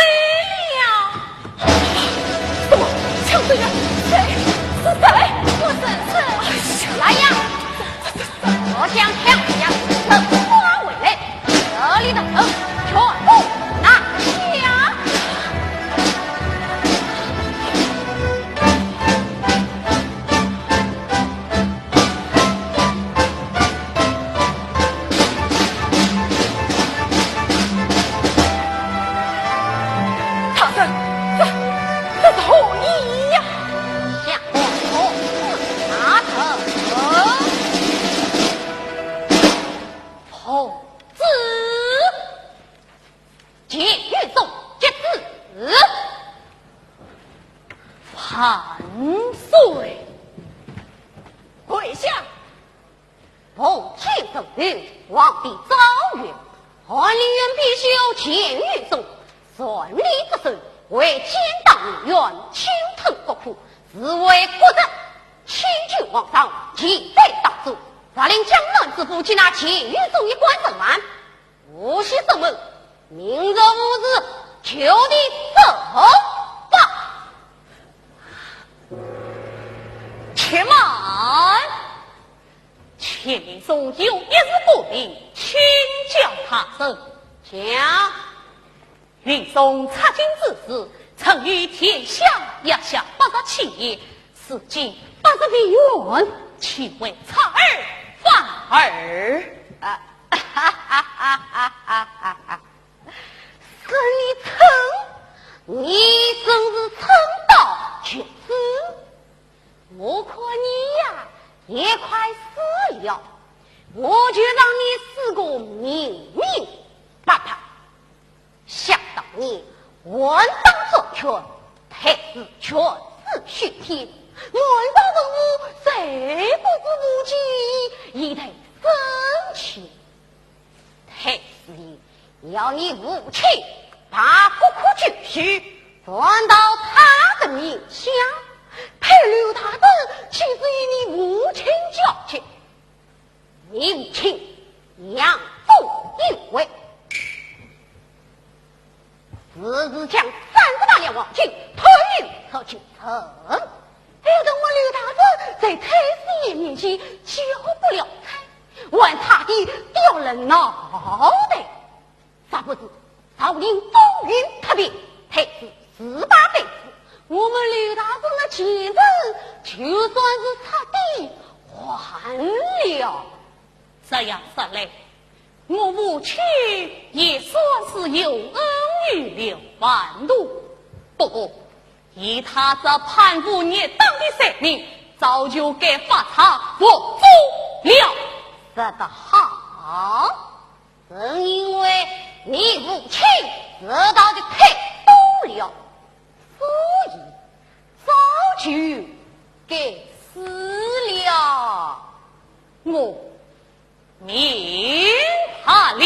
了！什么？抢走了？谁？是谁？我婶婶。哎呀，来呀！ 我想抢下这花回来，这里的人全部拿下。大人，这，这是何意呀？ 下官何事大臣。孔子，钱玉松，接旨。万岁。跪下。 奉天圣旨，皇帝诏曰：翰林院编修钱玉松，传理责首，为天大义，冤情痛国苦，自为国贼，请求皇上严打大罪，责令江南知府将那钱玉松一官人犯，无锡审问，明日午时就地正法。严令松有一事不明，请教大人。讲。 令松出京之时，曾与殿下压下八十七言，如今八十未完，岂为擦耳旁。啊，哈哈哈哈哈哈！是你称，你真是称到绝子。我看你呀，也快死了，我就让你死个明明白白。 想当年，还当作权，太师权势熏天，满朝文武谁不知母亲一代深情。太师爷要你父亲把国库救出，传到他的名下，配刘大人亲自与你母亲交接。 你父亲养父有为，时时将三十八两黄金退与朝廷，害得我刘大人在太师爷面前交不了差，还差点掉了脑袋。 啥不知朝廷风云突变，太子自罢太子，我们刘大人的前程就算是彻底完了。这样说来，我父亲也算是有恩于刘半途。不过，以他这贪污逆党的罪名，早就该发察伏诛了。说得好。 正因为你父亲知道的太多了，所以早就该死了。我明白了。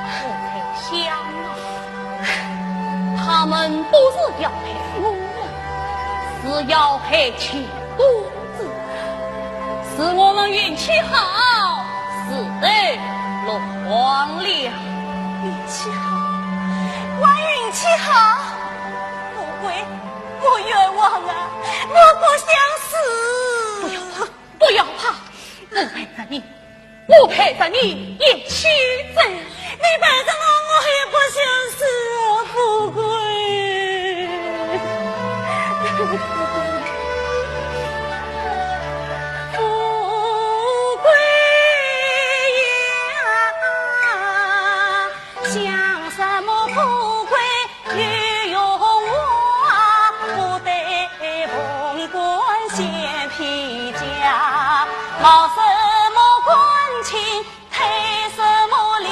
我在想啊，他们不是要害我们，是要害秦公子。是我们运气好，死在落荒了。运气好？怪运气好？不会，我冤枉啊！我不想陪着你一起走。你陪着我，我也不想死啊，富贵。富贵呀，想什么富贵？ 有荣华不得凤冠显披甲，冒什么官情，推什么离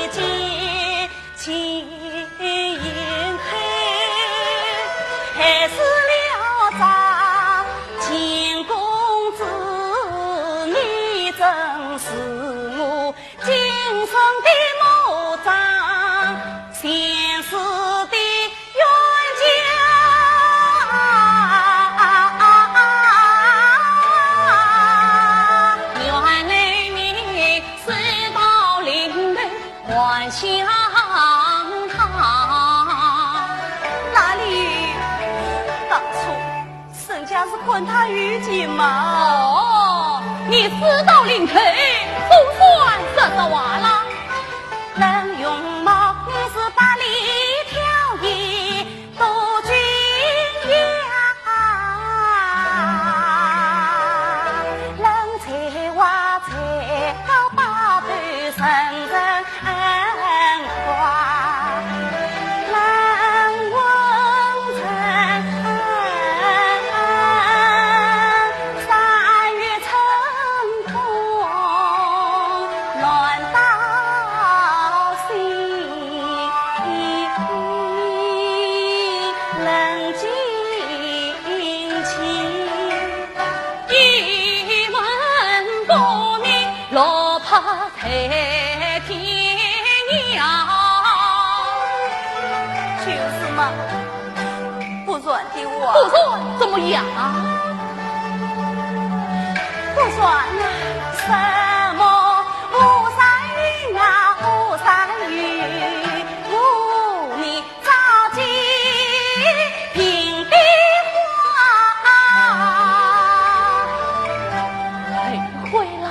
间，情愿黑，害死了咱秦公子，你真是我 今生的魔障，前世的冤家。原来你死到临头还想他。哪里？当初 人家是看他有情嘛。哦，你死到临头，总算说实话了。人容貌是百里挑一，多俊雅。人才华才高八斗，人人 花，人文人，三月春风暖到心，人尽情。 一门功名落魄在天涯。就是嘛，不然的话，不然怎么样啊？不然啊，什么巫山云啊，巫山云，无名 早见萍碧花。哎，亏了。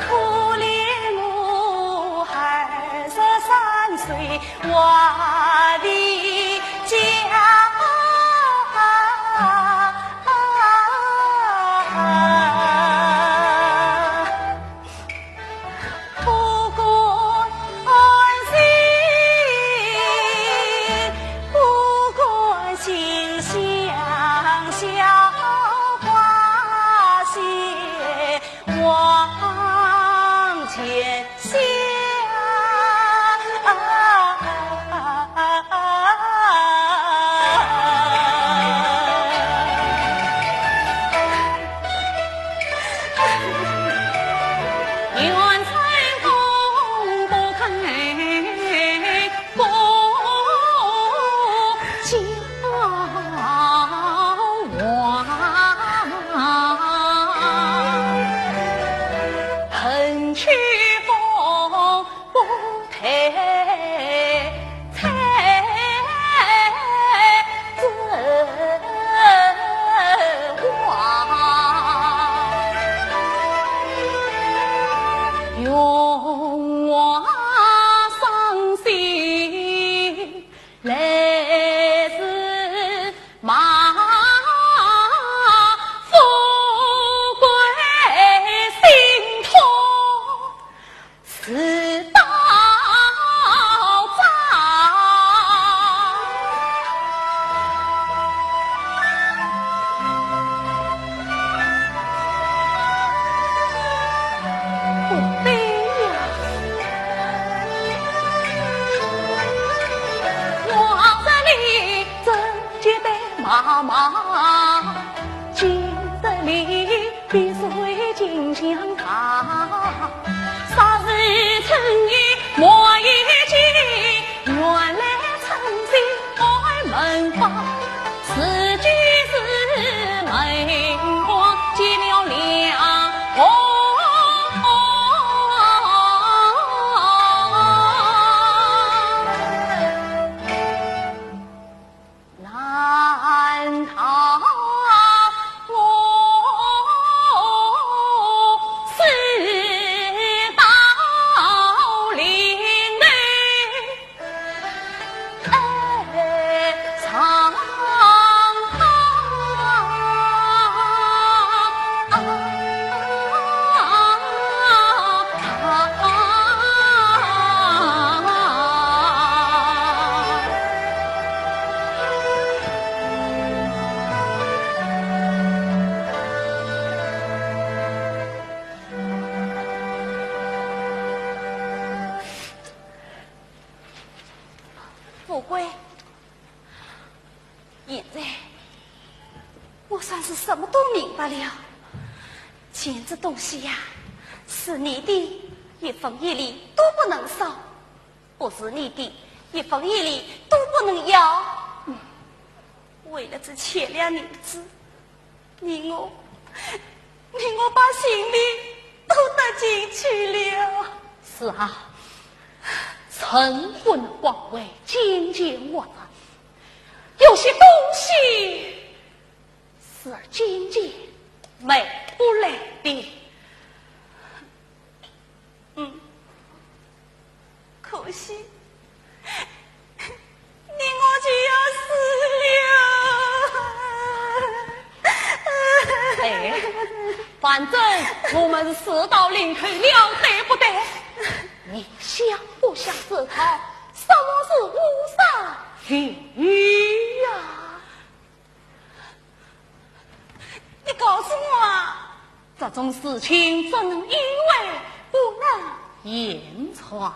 可怜我二十三岁，我的家。 不甘心，不甘心，像笑花谢往前下。 不对呀。我这里正觉得麻麻，今日里 比水晶像大，啥时春雨没雨季，原来春心开门花，四季是梅花，结了两红。难道我现在我算是什么都明白了。钱这东西呀，是你的，一分一厘都不能少；不是你的，一分一厘都不能要。嗯，为了这千两银子，你我，你我把性命都搭进去了。是啊，陈婚的光辉渐渐没了，有些东西是渐渐买不来的。嗯，可惜，你我就要死了。哎，反正我们是死到临头了，对不对？你想不想知道什么是五伤于呀？你告诉我啊！这种事情只能意会，不能言传。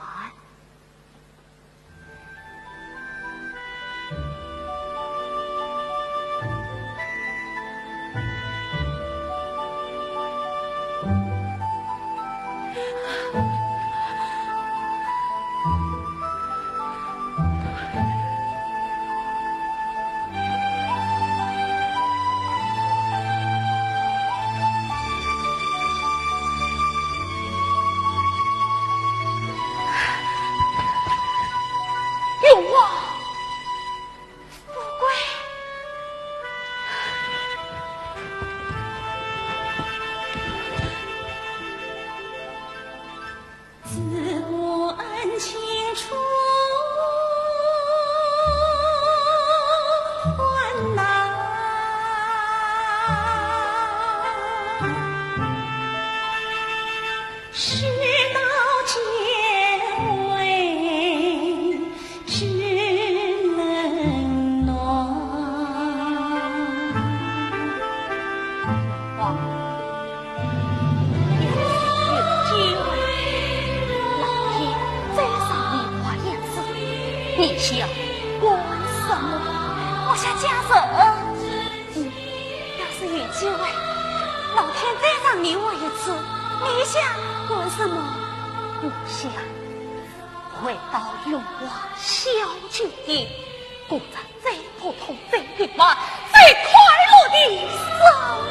永华，富贵。老天再赏你活一次，你想干什么？我想嫁人。嗯，要是有机会，老天再赏你活一次，你想干什么？我想回到永华小姐的，过着 最普通、最平凡、最快乐的生活。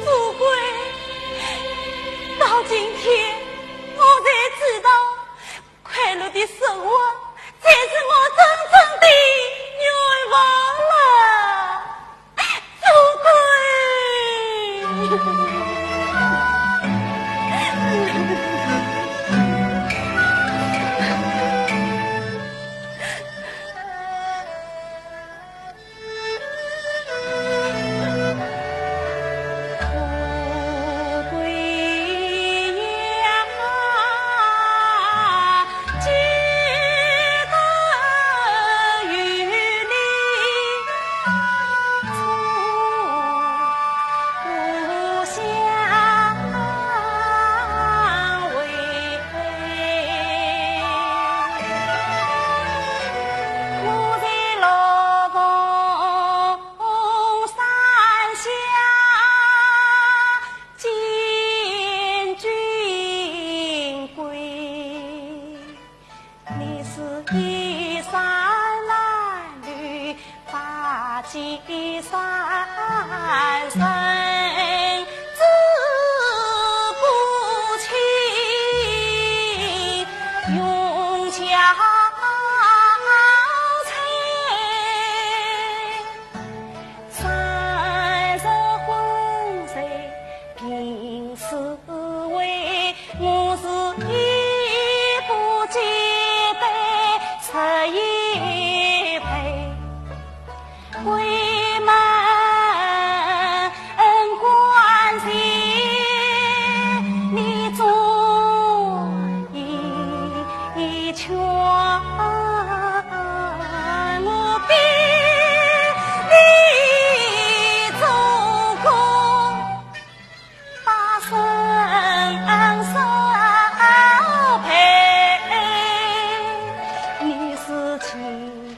富贵，到今天我才知道，快乐的生活才是我真正的愿望了。 富贵。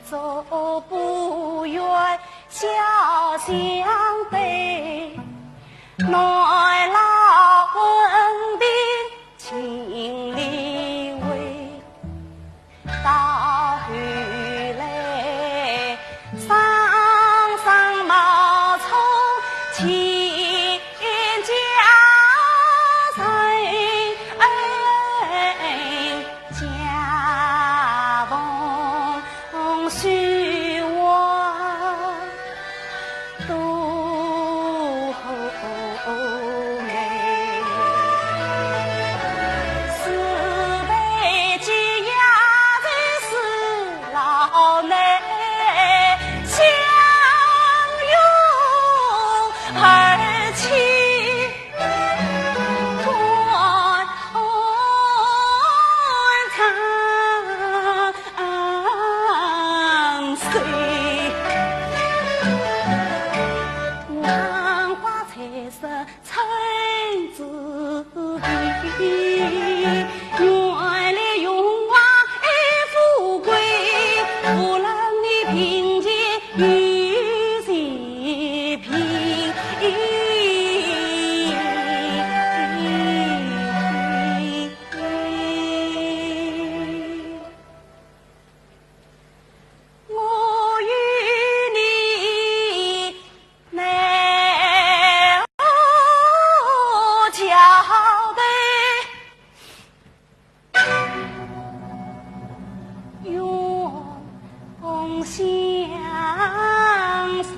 做不愿小相对，耐劳恩情里为。到后来，双双冒充亲家人。 家逢守望都后悔。四代寄养在师老内，相拥而泣。 断肠碎。黄花翠色参差地，愿你荣华富贵，无论你贫贱与 永相随。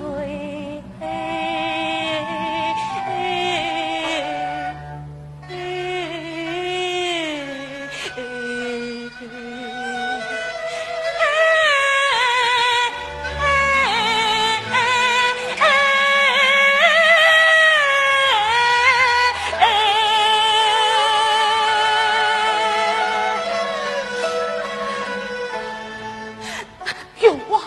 永华，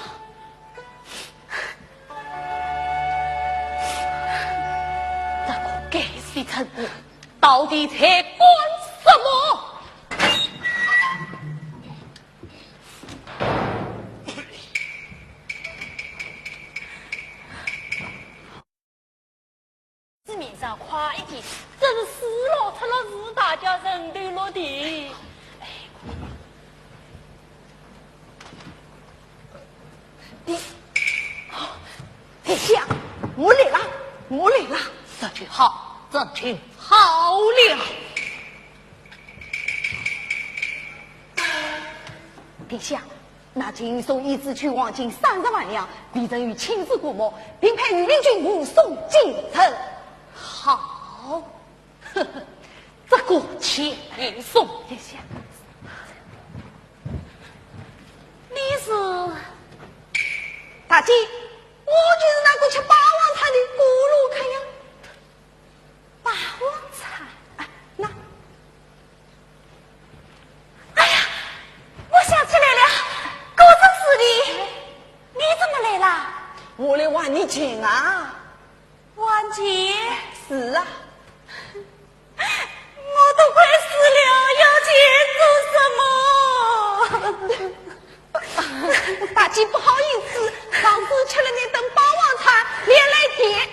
这个该死的人，到底在干什么？ 市面上快一点，真是死路出了事，大家人头落地。哎，你，殿下，我来了，我来了。这就好，这就好了。 殿下，那秦松以紫取黄金三十万两，未曾与亲自过目，并派御林军护送进城。好，呵呵，这个秦松。殿下，你是？大姐，我就是那个吃霸王餐的顾陆客呀。 霸王餐？啊，那……哎呀，我想起来了，果真是你！你怎么来啦？我来还你钱啊。还钱？是啊。我都快死了，要钱做什么？大姐，不好意思，上次吃了那顿霸王餐，连累点。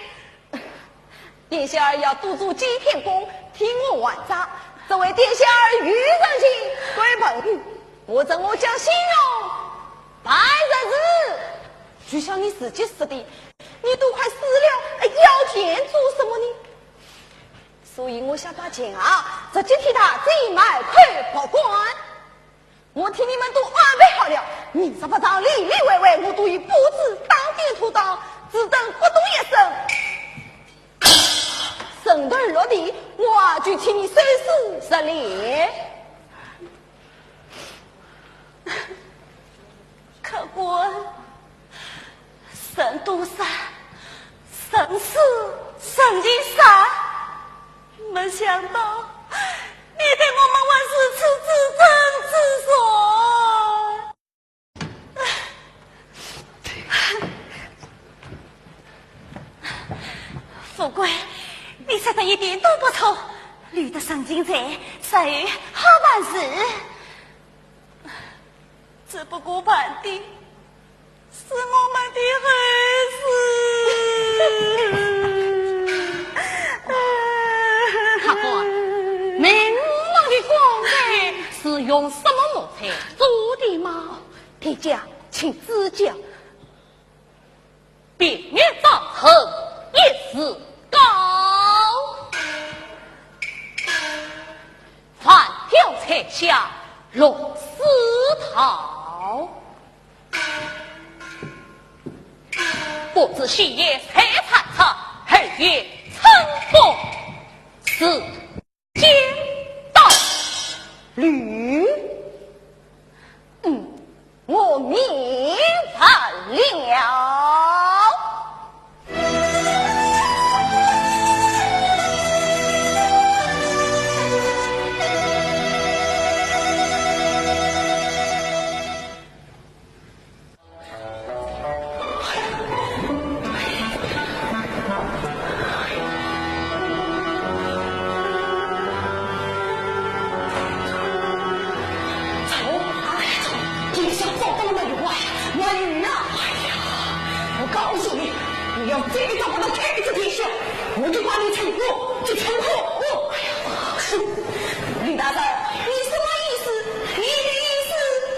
殿下儿要多做几天工，替我还债。这位殿下儿有人情，对朋友，我怎么将信用摆在此？就像你自己说的，你都快死了，还要钱做什么呢？所以我想把钱啊，直接替他寄卖开博馆。 我替你们都安排好了，明日白朝里里外外，我都已布置当店铺档，只等不动一声，人头落地，我就替你收尸入殓。客官， 人都杀，人死人就杀，没想到你对我们还如此至诚至重。富贵，你说的一点都不错，留得人情在，日后好办事。只不过办的是我们的后事。客官，门房的棺材是用什么木材做的吗？店家，请指教。 匾额当头一字高，万条彩霞落丝绦。不知先前谁参詳，后院春风似 剪刀。绿，嗯，我明白了。走，走，殿下找到了没有啊？没有啊！哎呀，我告诉你，你要再敢不能看不起殿下，我就把你处死，就处死。哎呀，哼，李大人，你什么意思？你的意思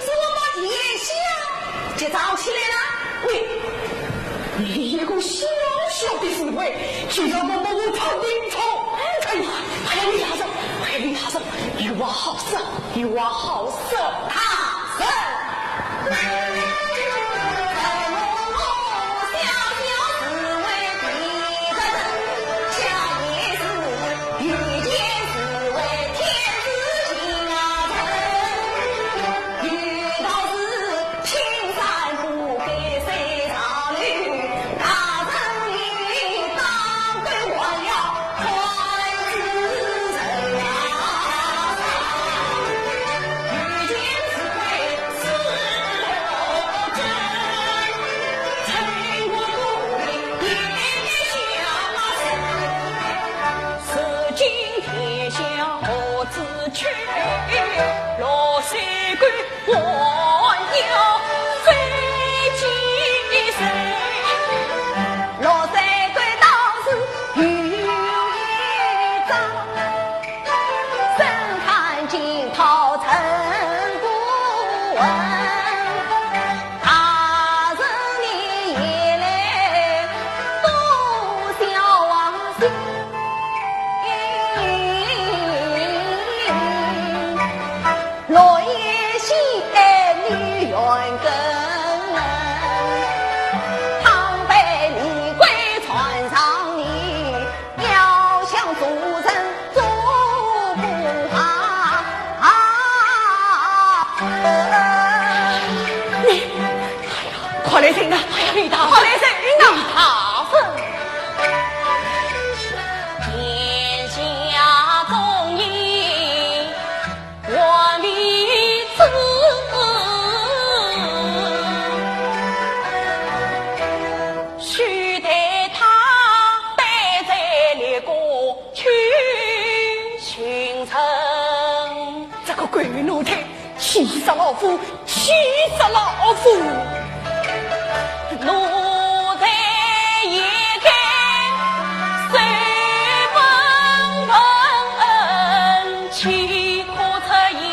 是我把殿下 就藏起来了。喂，你一个小小的侍卫，竟然把我藏进床。哎呀，哎呀，李大人，哎呀，李大人，有话好说，有话好说。大人。你，哎呀，快来人呐！哎呀，李大人，快来人呐！李大人。殿下中意我的子，须待他带罪立功去寻仇。这个狗奴才， 气死老夫，气死老夫！奴才也该受分文，岂可出言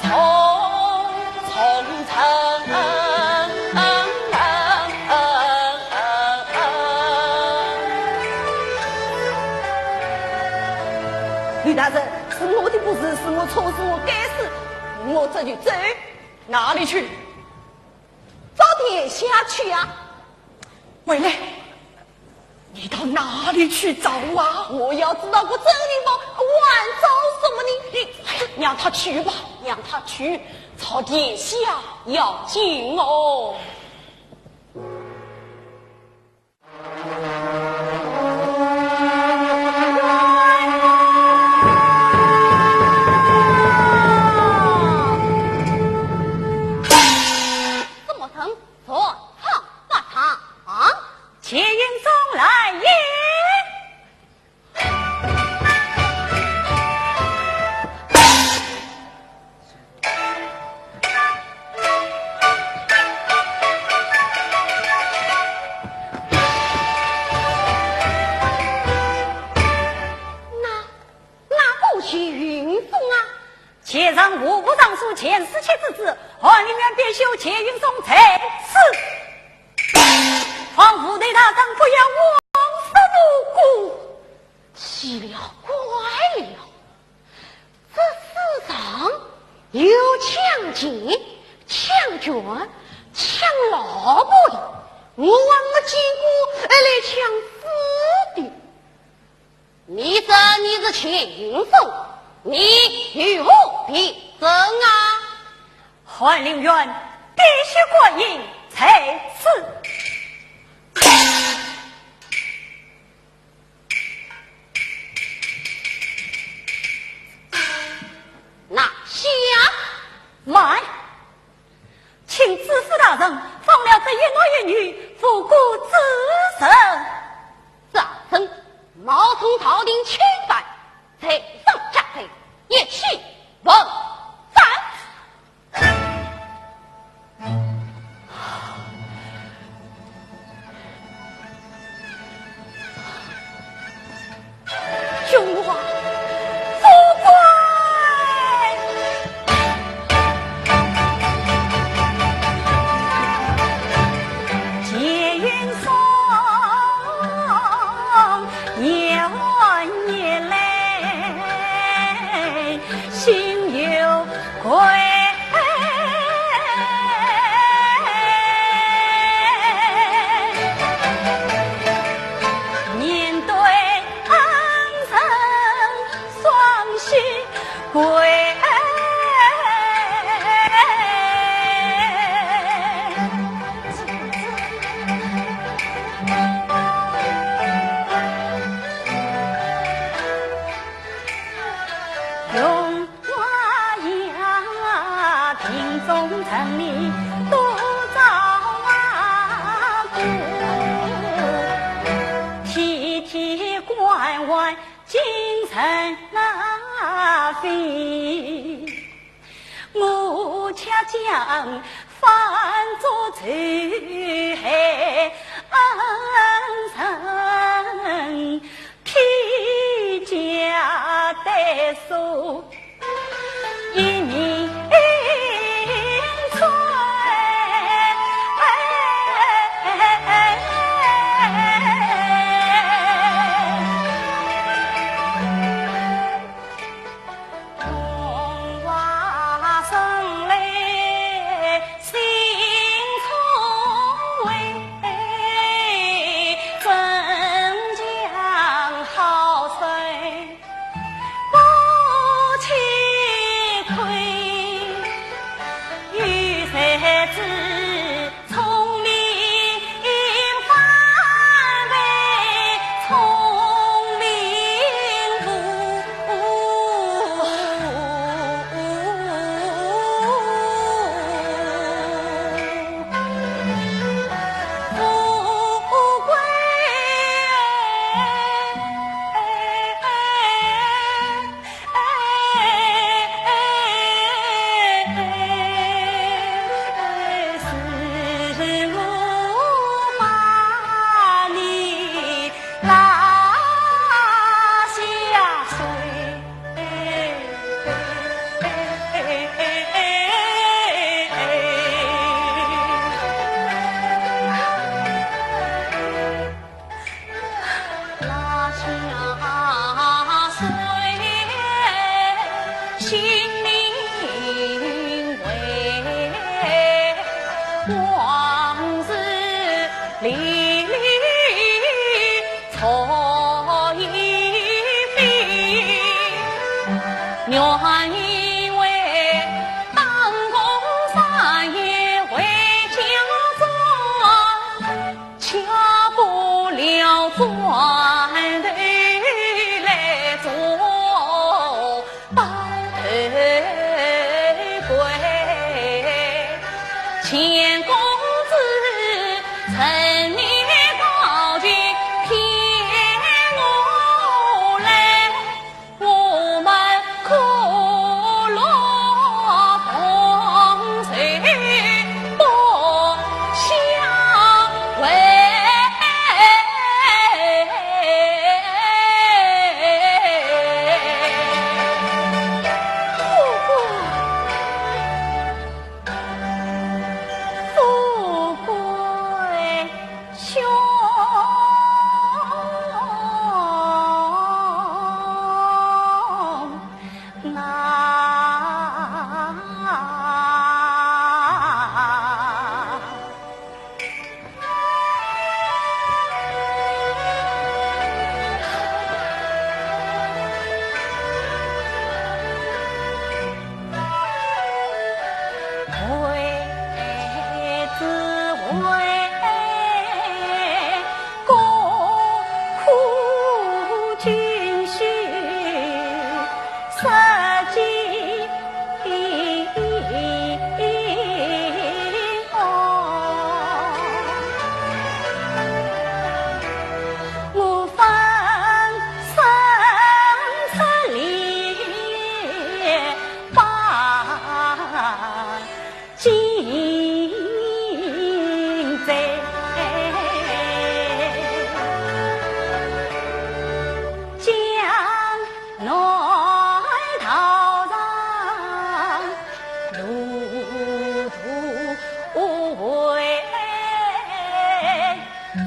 从从。 李大人，是我的不是，是我错，是我该死，我这就走。哪里去？找殿下去啊！回来，你到哪里去找啊？我要知道个真情况，还找什么呢？你，哎呀，让他去吧，让他去，找殿下要紧哦。 怎么称？坐堂不堂。且引众来也。前四七之子，翰林院编修钱云松在此，望五台大人不要枉杀无辜。奇了怪了，这世上有抢钱、抢眷、抢老婆的，我还没见过，呃，来抢死的。你说你是钱云松，你有何凭证啊？翰林院编修官印在此。 拿下。慢，请知府大人放了这一男一女无辜之人。大人，冒充朝廷钦犯，罪上加罪，一起问斩。 兄啊，富贵！钱云松，年年来，心有 鬼。面对恩人双膝跪。 荣华呀，瓶中陈年多照顾，体贴关怀精神那飞。我却将饭做愁害恩人， 披甲戴首，一命归。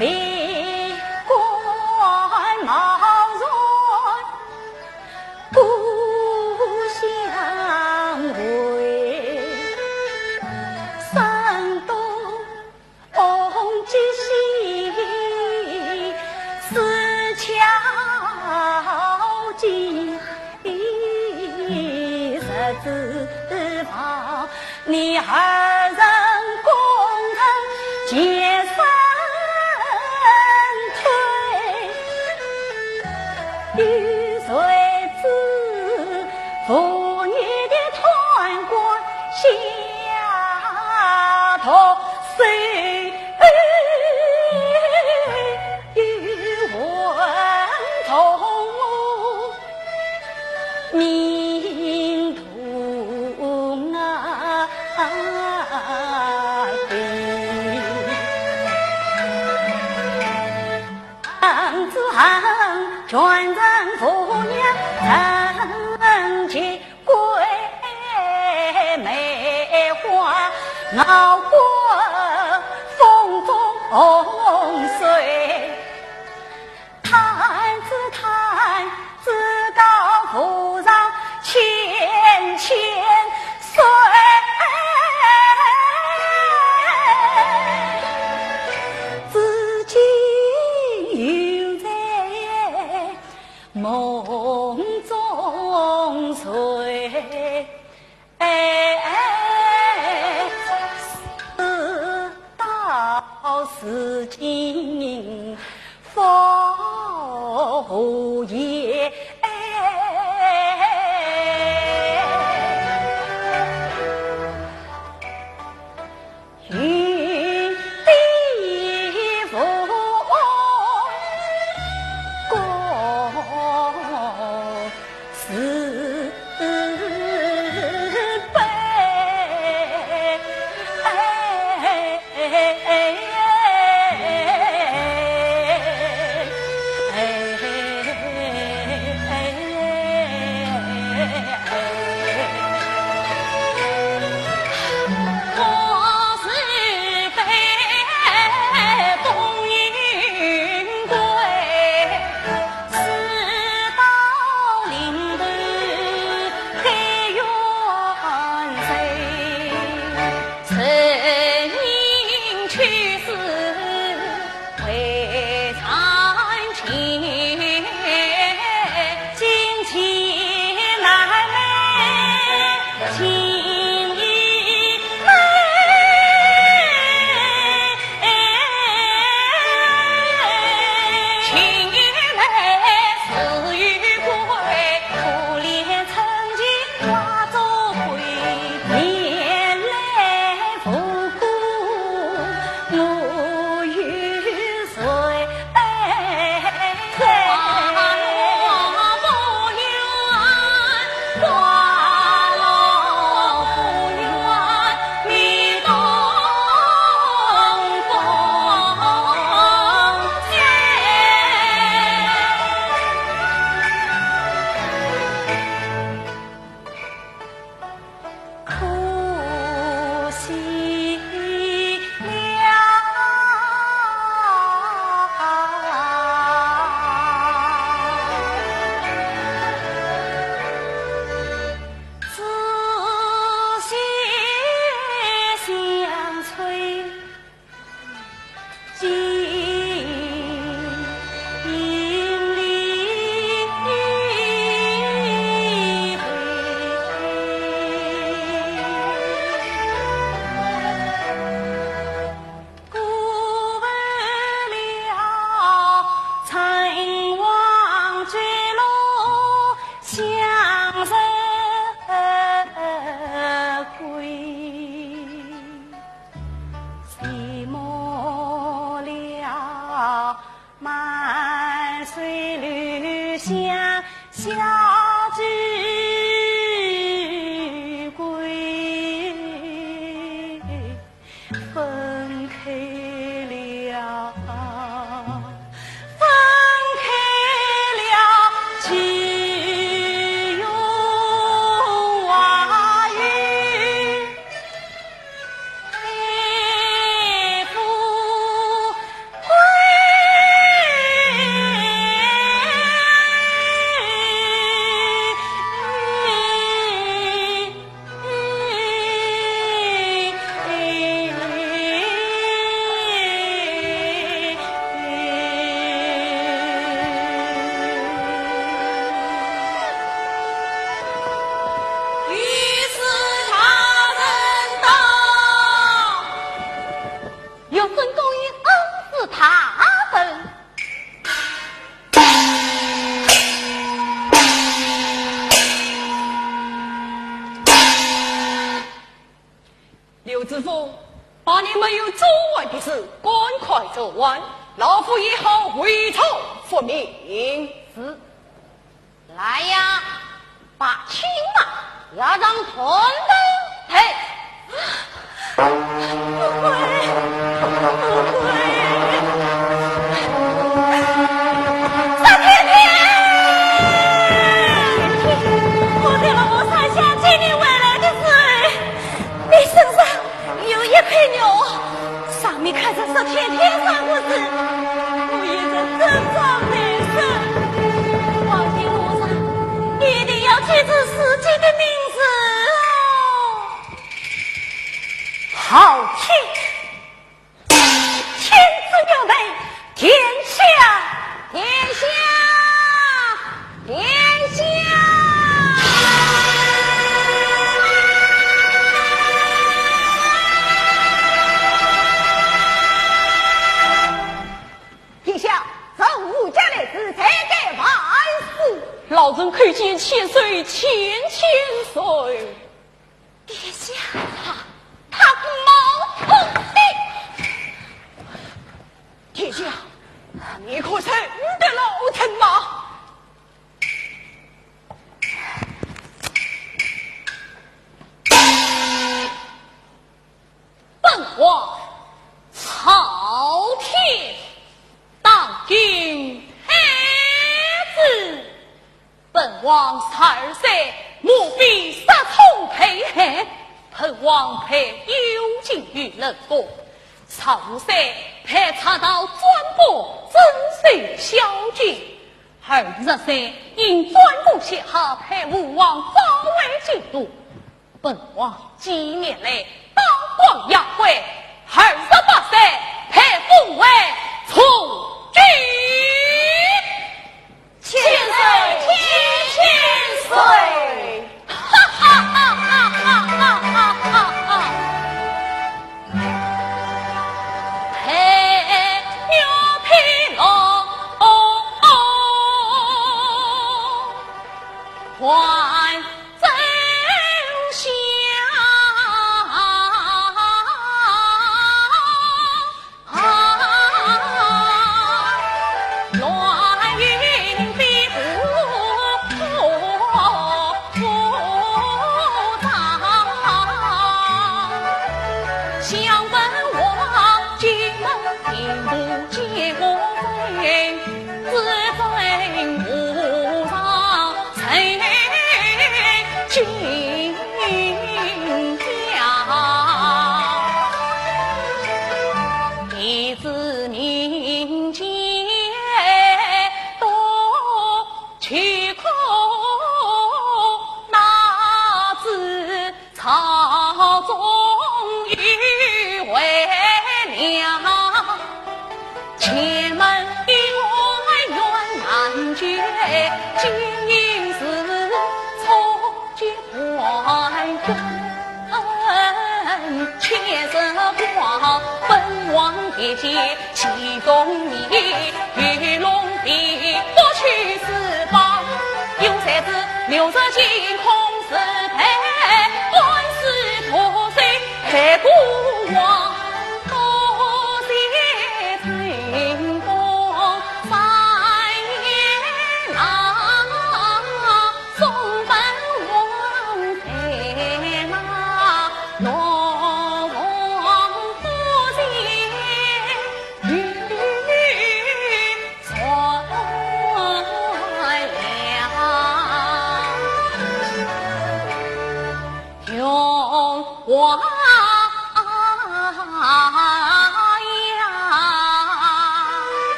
为官冒然故乡回，山东 红极西，四桥记，十字房，你二人共乘结山推。 有谁知父女的贪官下毒手，又混同我命途啊！ 子恨全城父娘人皆归，梅花熬过风风水。叹子叹子道无常千千岁，至今犹在梦中睡。 事到如今复何言？云鬓浮，共是悲。寂寞了，满水留香小酒鬼。分开了，分开了，只有哀怨。那里没有做完的事，赶快做完，老夫以后回朝复命。是。来呀，把青马押上断头。嘿。不会，不会。三天天，我在老山下接你回来的时候，你身上 有一块玉，上面刻着“十天天”三个字，我一直珍藏在身。往前路上，你一定要记住自己的名字哦。好天，天之玉佩，天下，天下。 殿下！殿下，这武家来自，罪该万死。老臣叩见千岁，千千岁。殿下，他，他冒充的。殿下，你可认得老臣吗？ 本王朝天，当今太子。本王十二岁，母妃失宠被害。本王配幽禁于冷宫。十五岁，配賊盗专霸，征收宵禁。 二十岁，因专供陷害，被吴王召回京都。本王几年来，刀光夜回，二十八岁，被封为从军。千岁，千千岁！哈哈哈哈哈哈哈哈哈！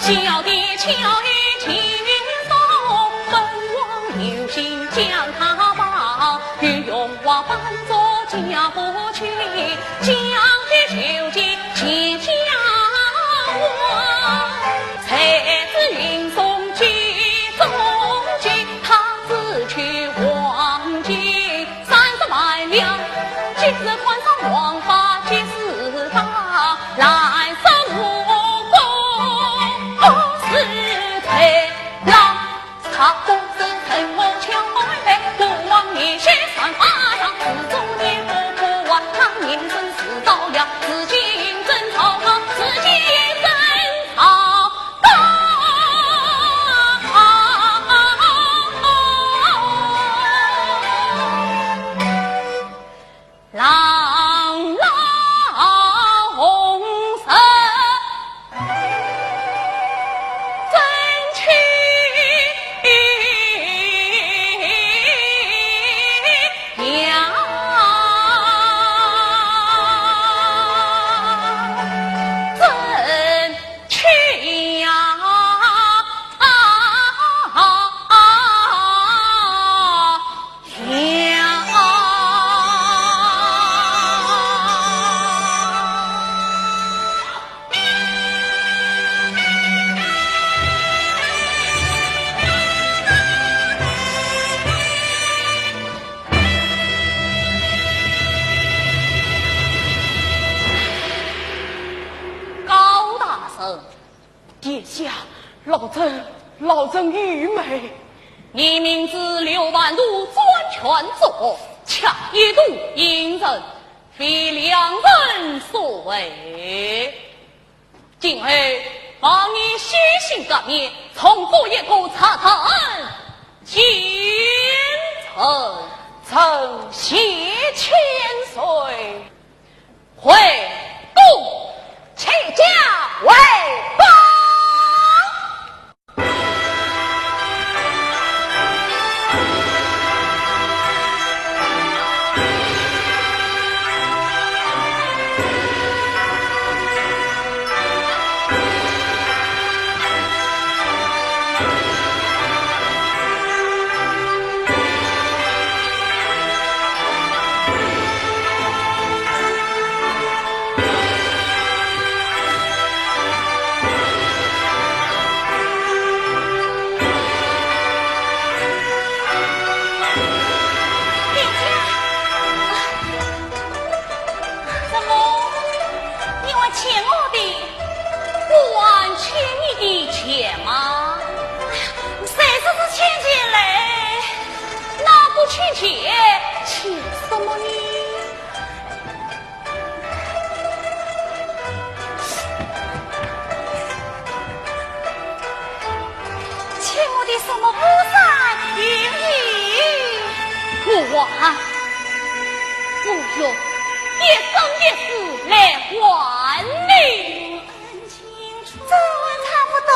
小的叫一轻松，本王有心将他报，欲用我扮作家父去，将的求见谢家王。才子运送几种金，他只取黄金三十万两，即是款上黄发即是大，蓝色武功是最老。他不是趁我巧妹妹，不忘一些三八上，自从你不顾我，他年生死到了，自己认曹操，自己认曹操。 高大人，殿下，老臣，老臣愚昧。你明知刘半路专权作恶，恰意图隐忍，非良人所为。 今后望你洗心革面，重做一个贼臣奸臣。臣谢千岁。回宫。谢驾回宫。 殿下，怎么？你还欠我的？我还欠你的钱吗？谁说是欠钱嘞？那不欠钱，欠什么呢？ 欠我的什么菩萨云雨？我还，我用一生一世来还你。这还差不多。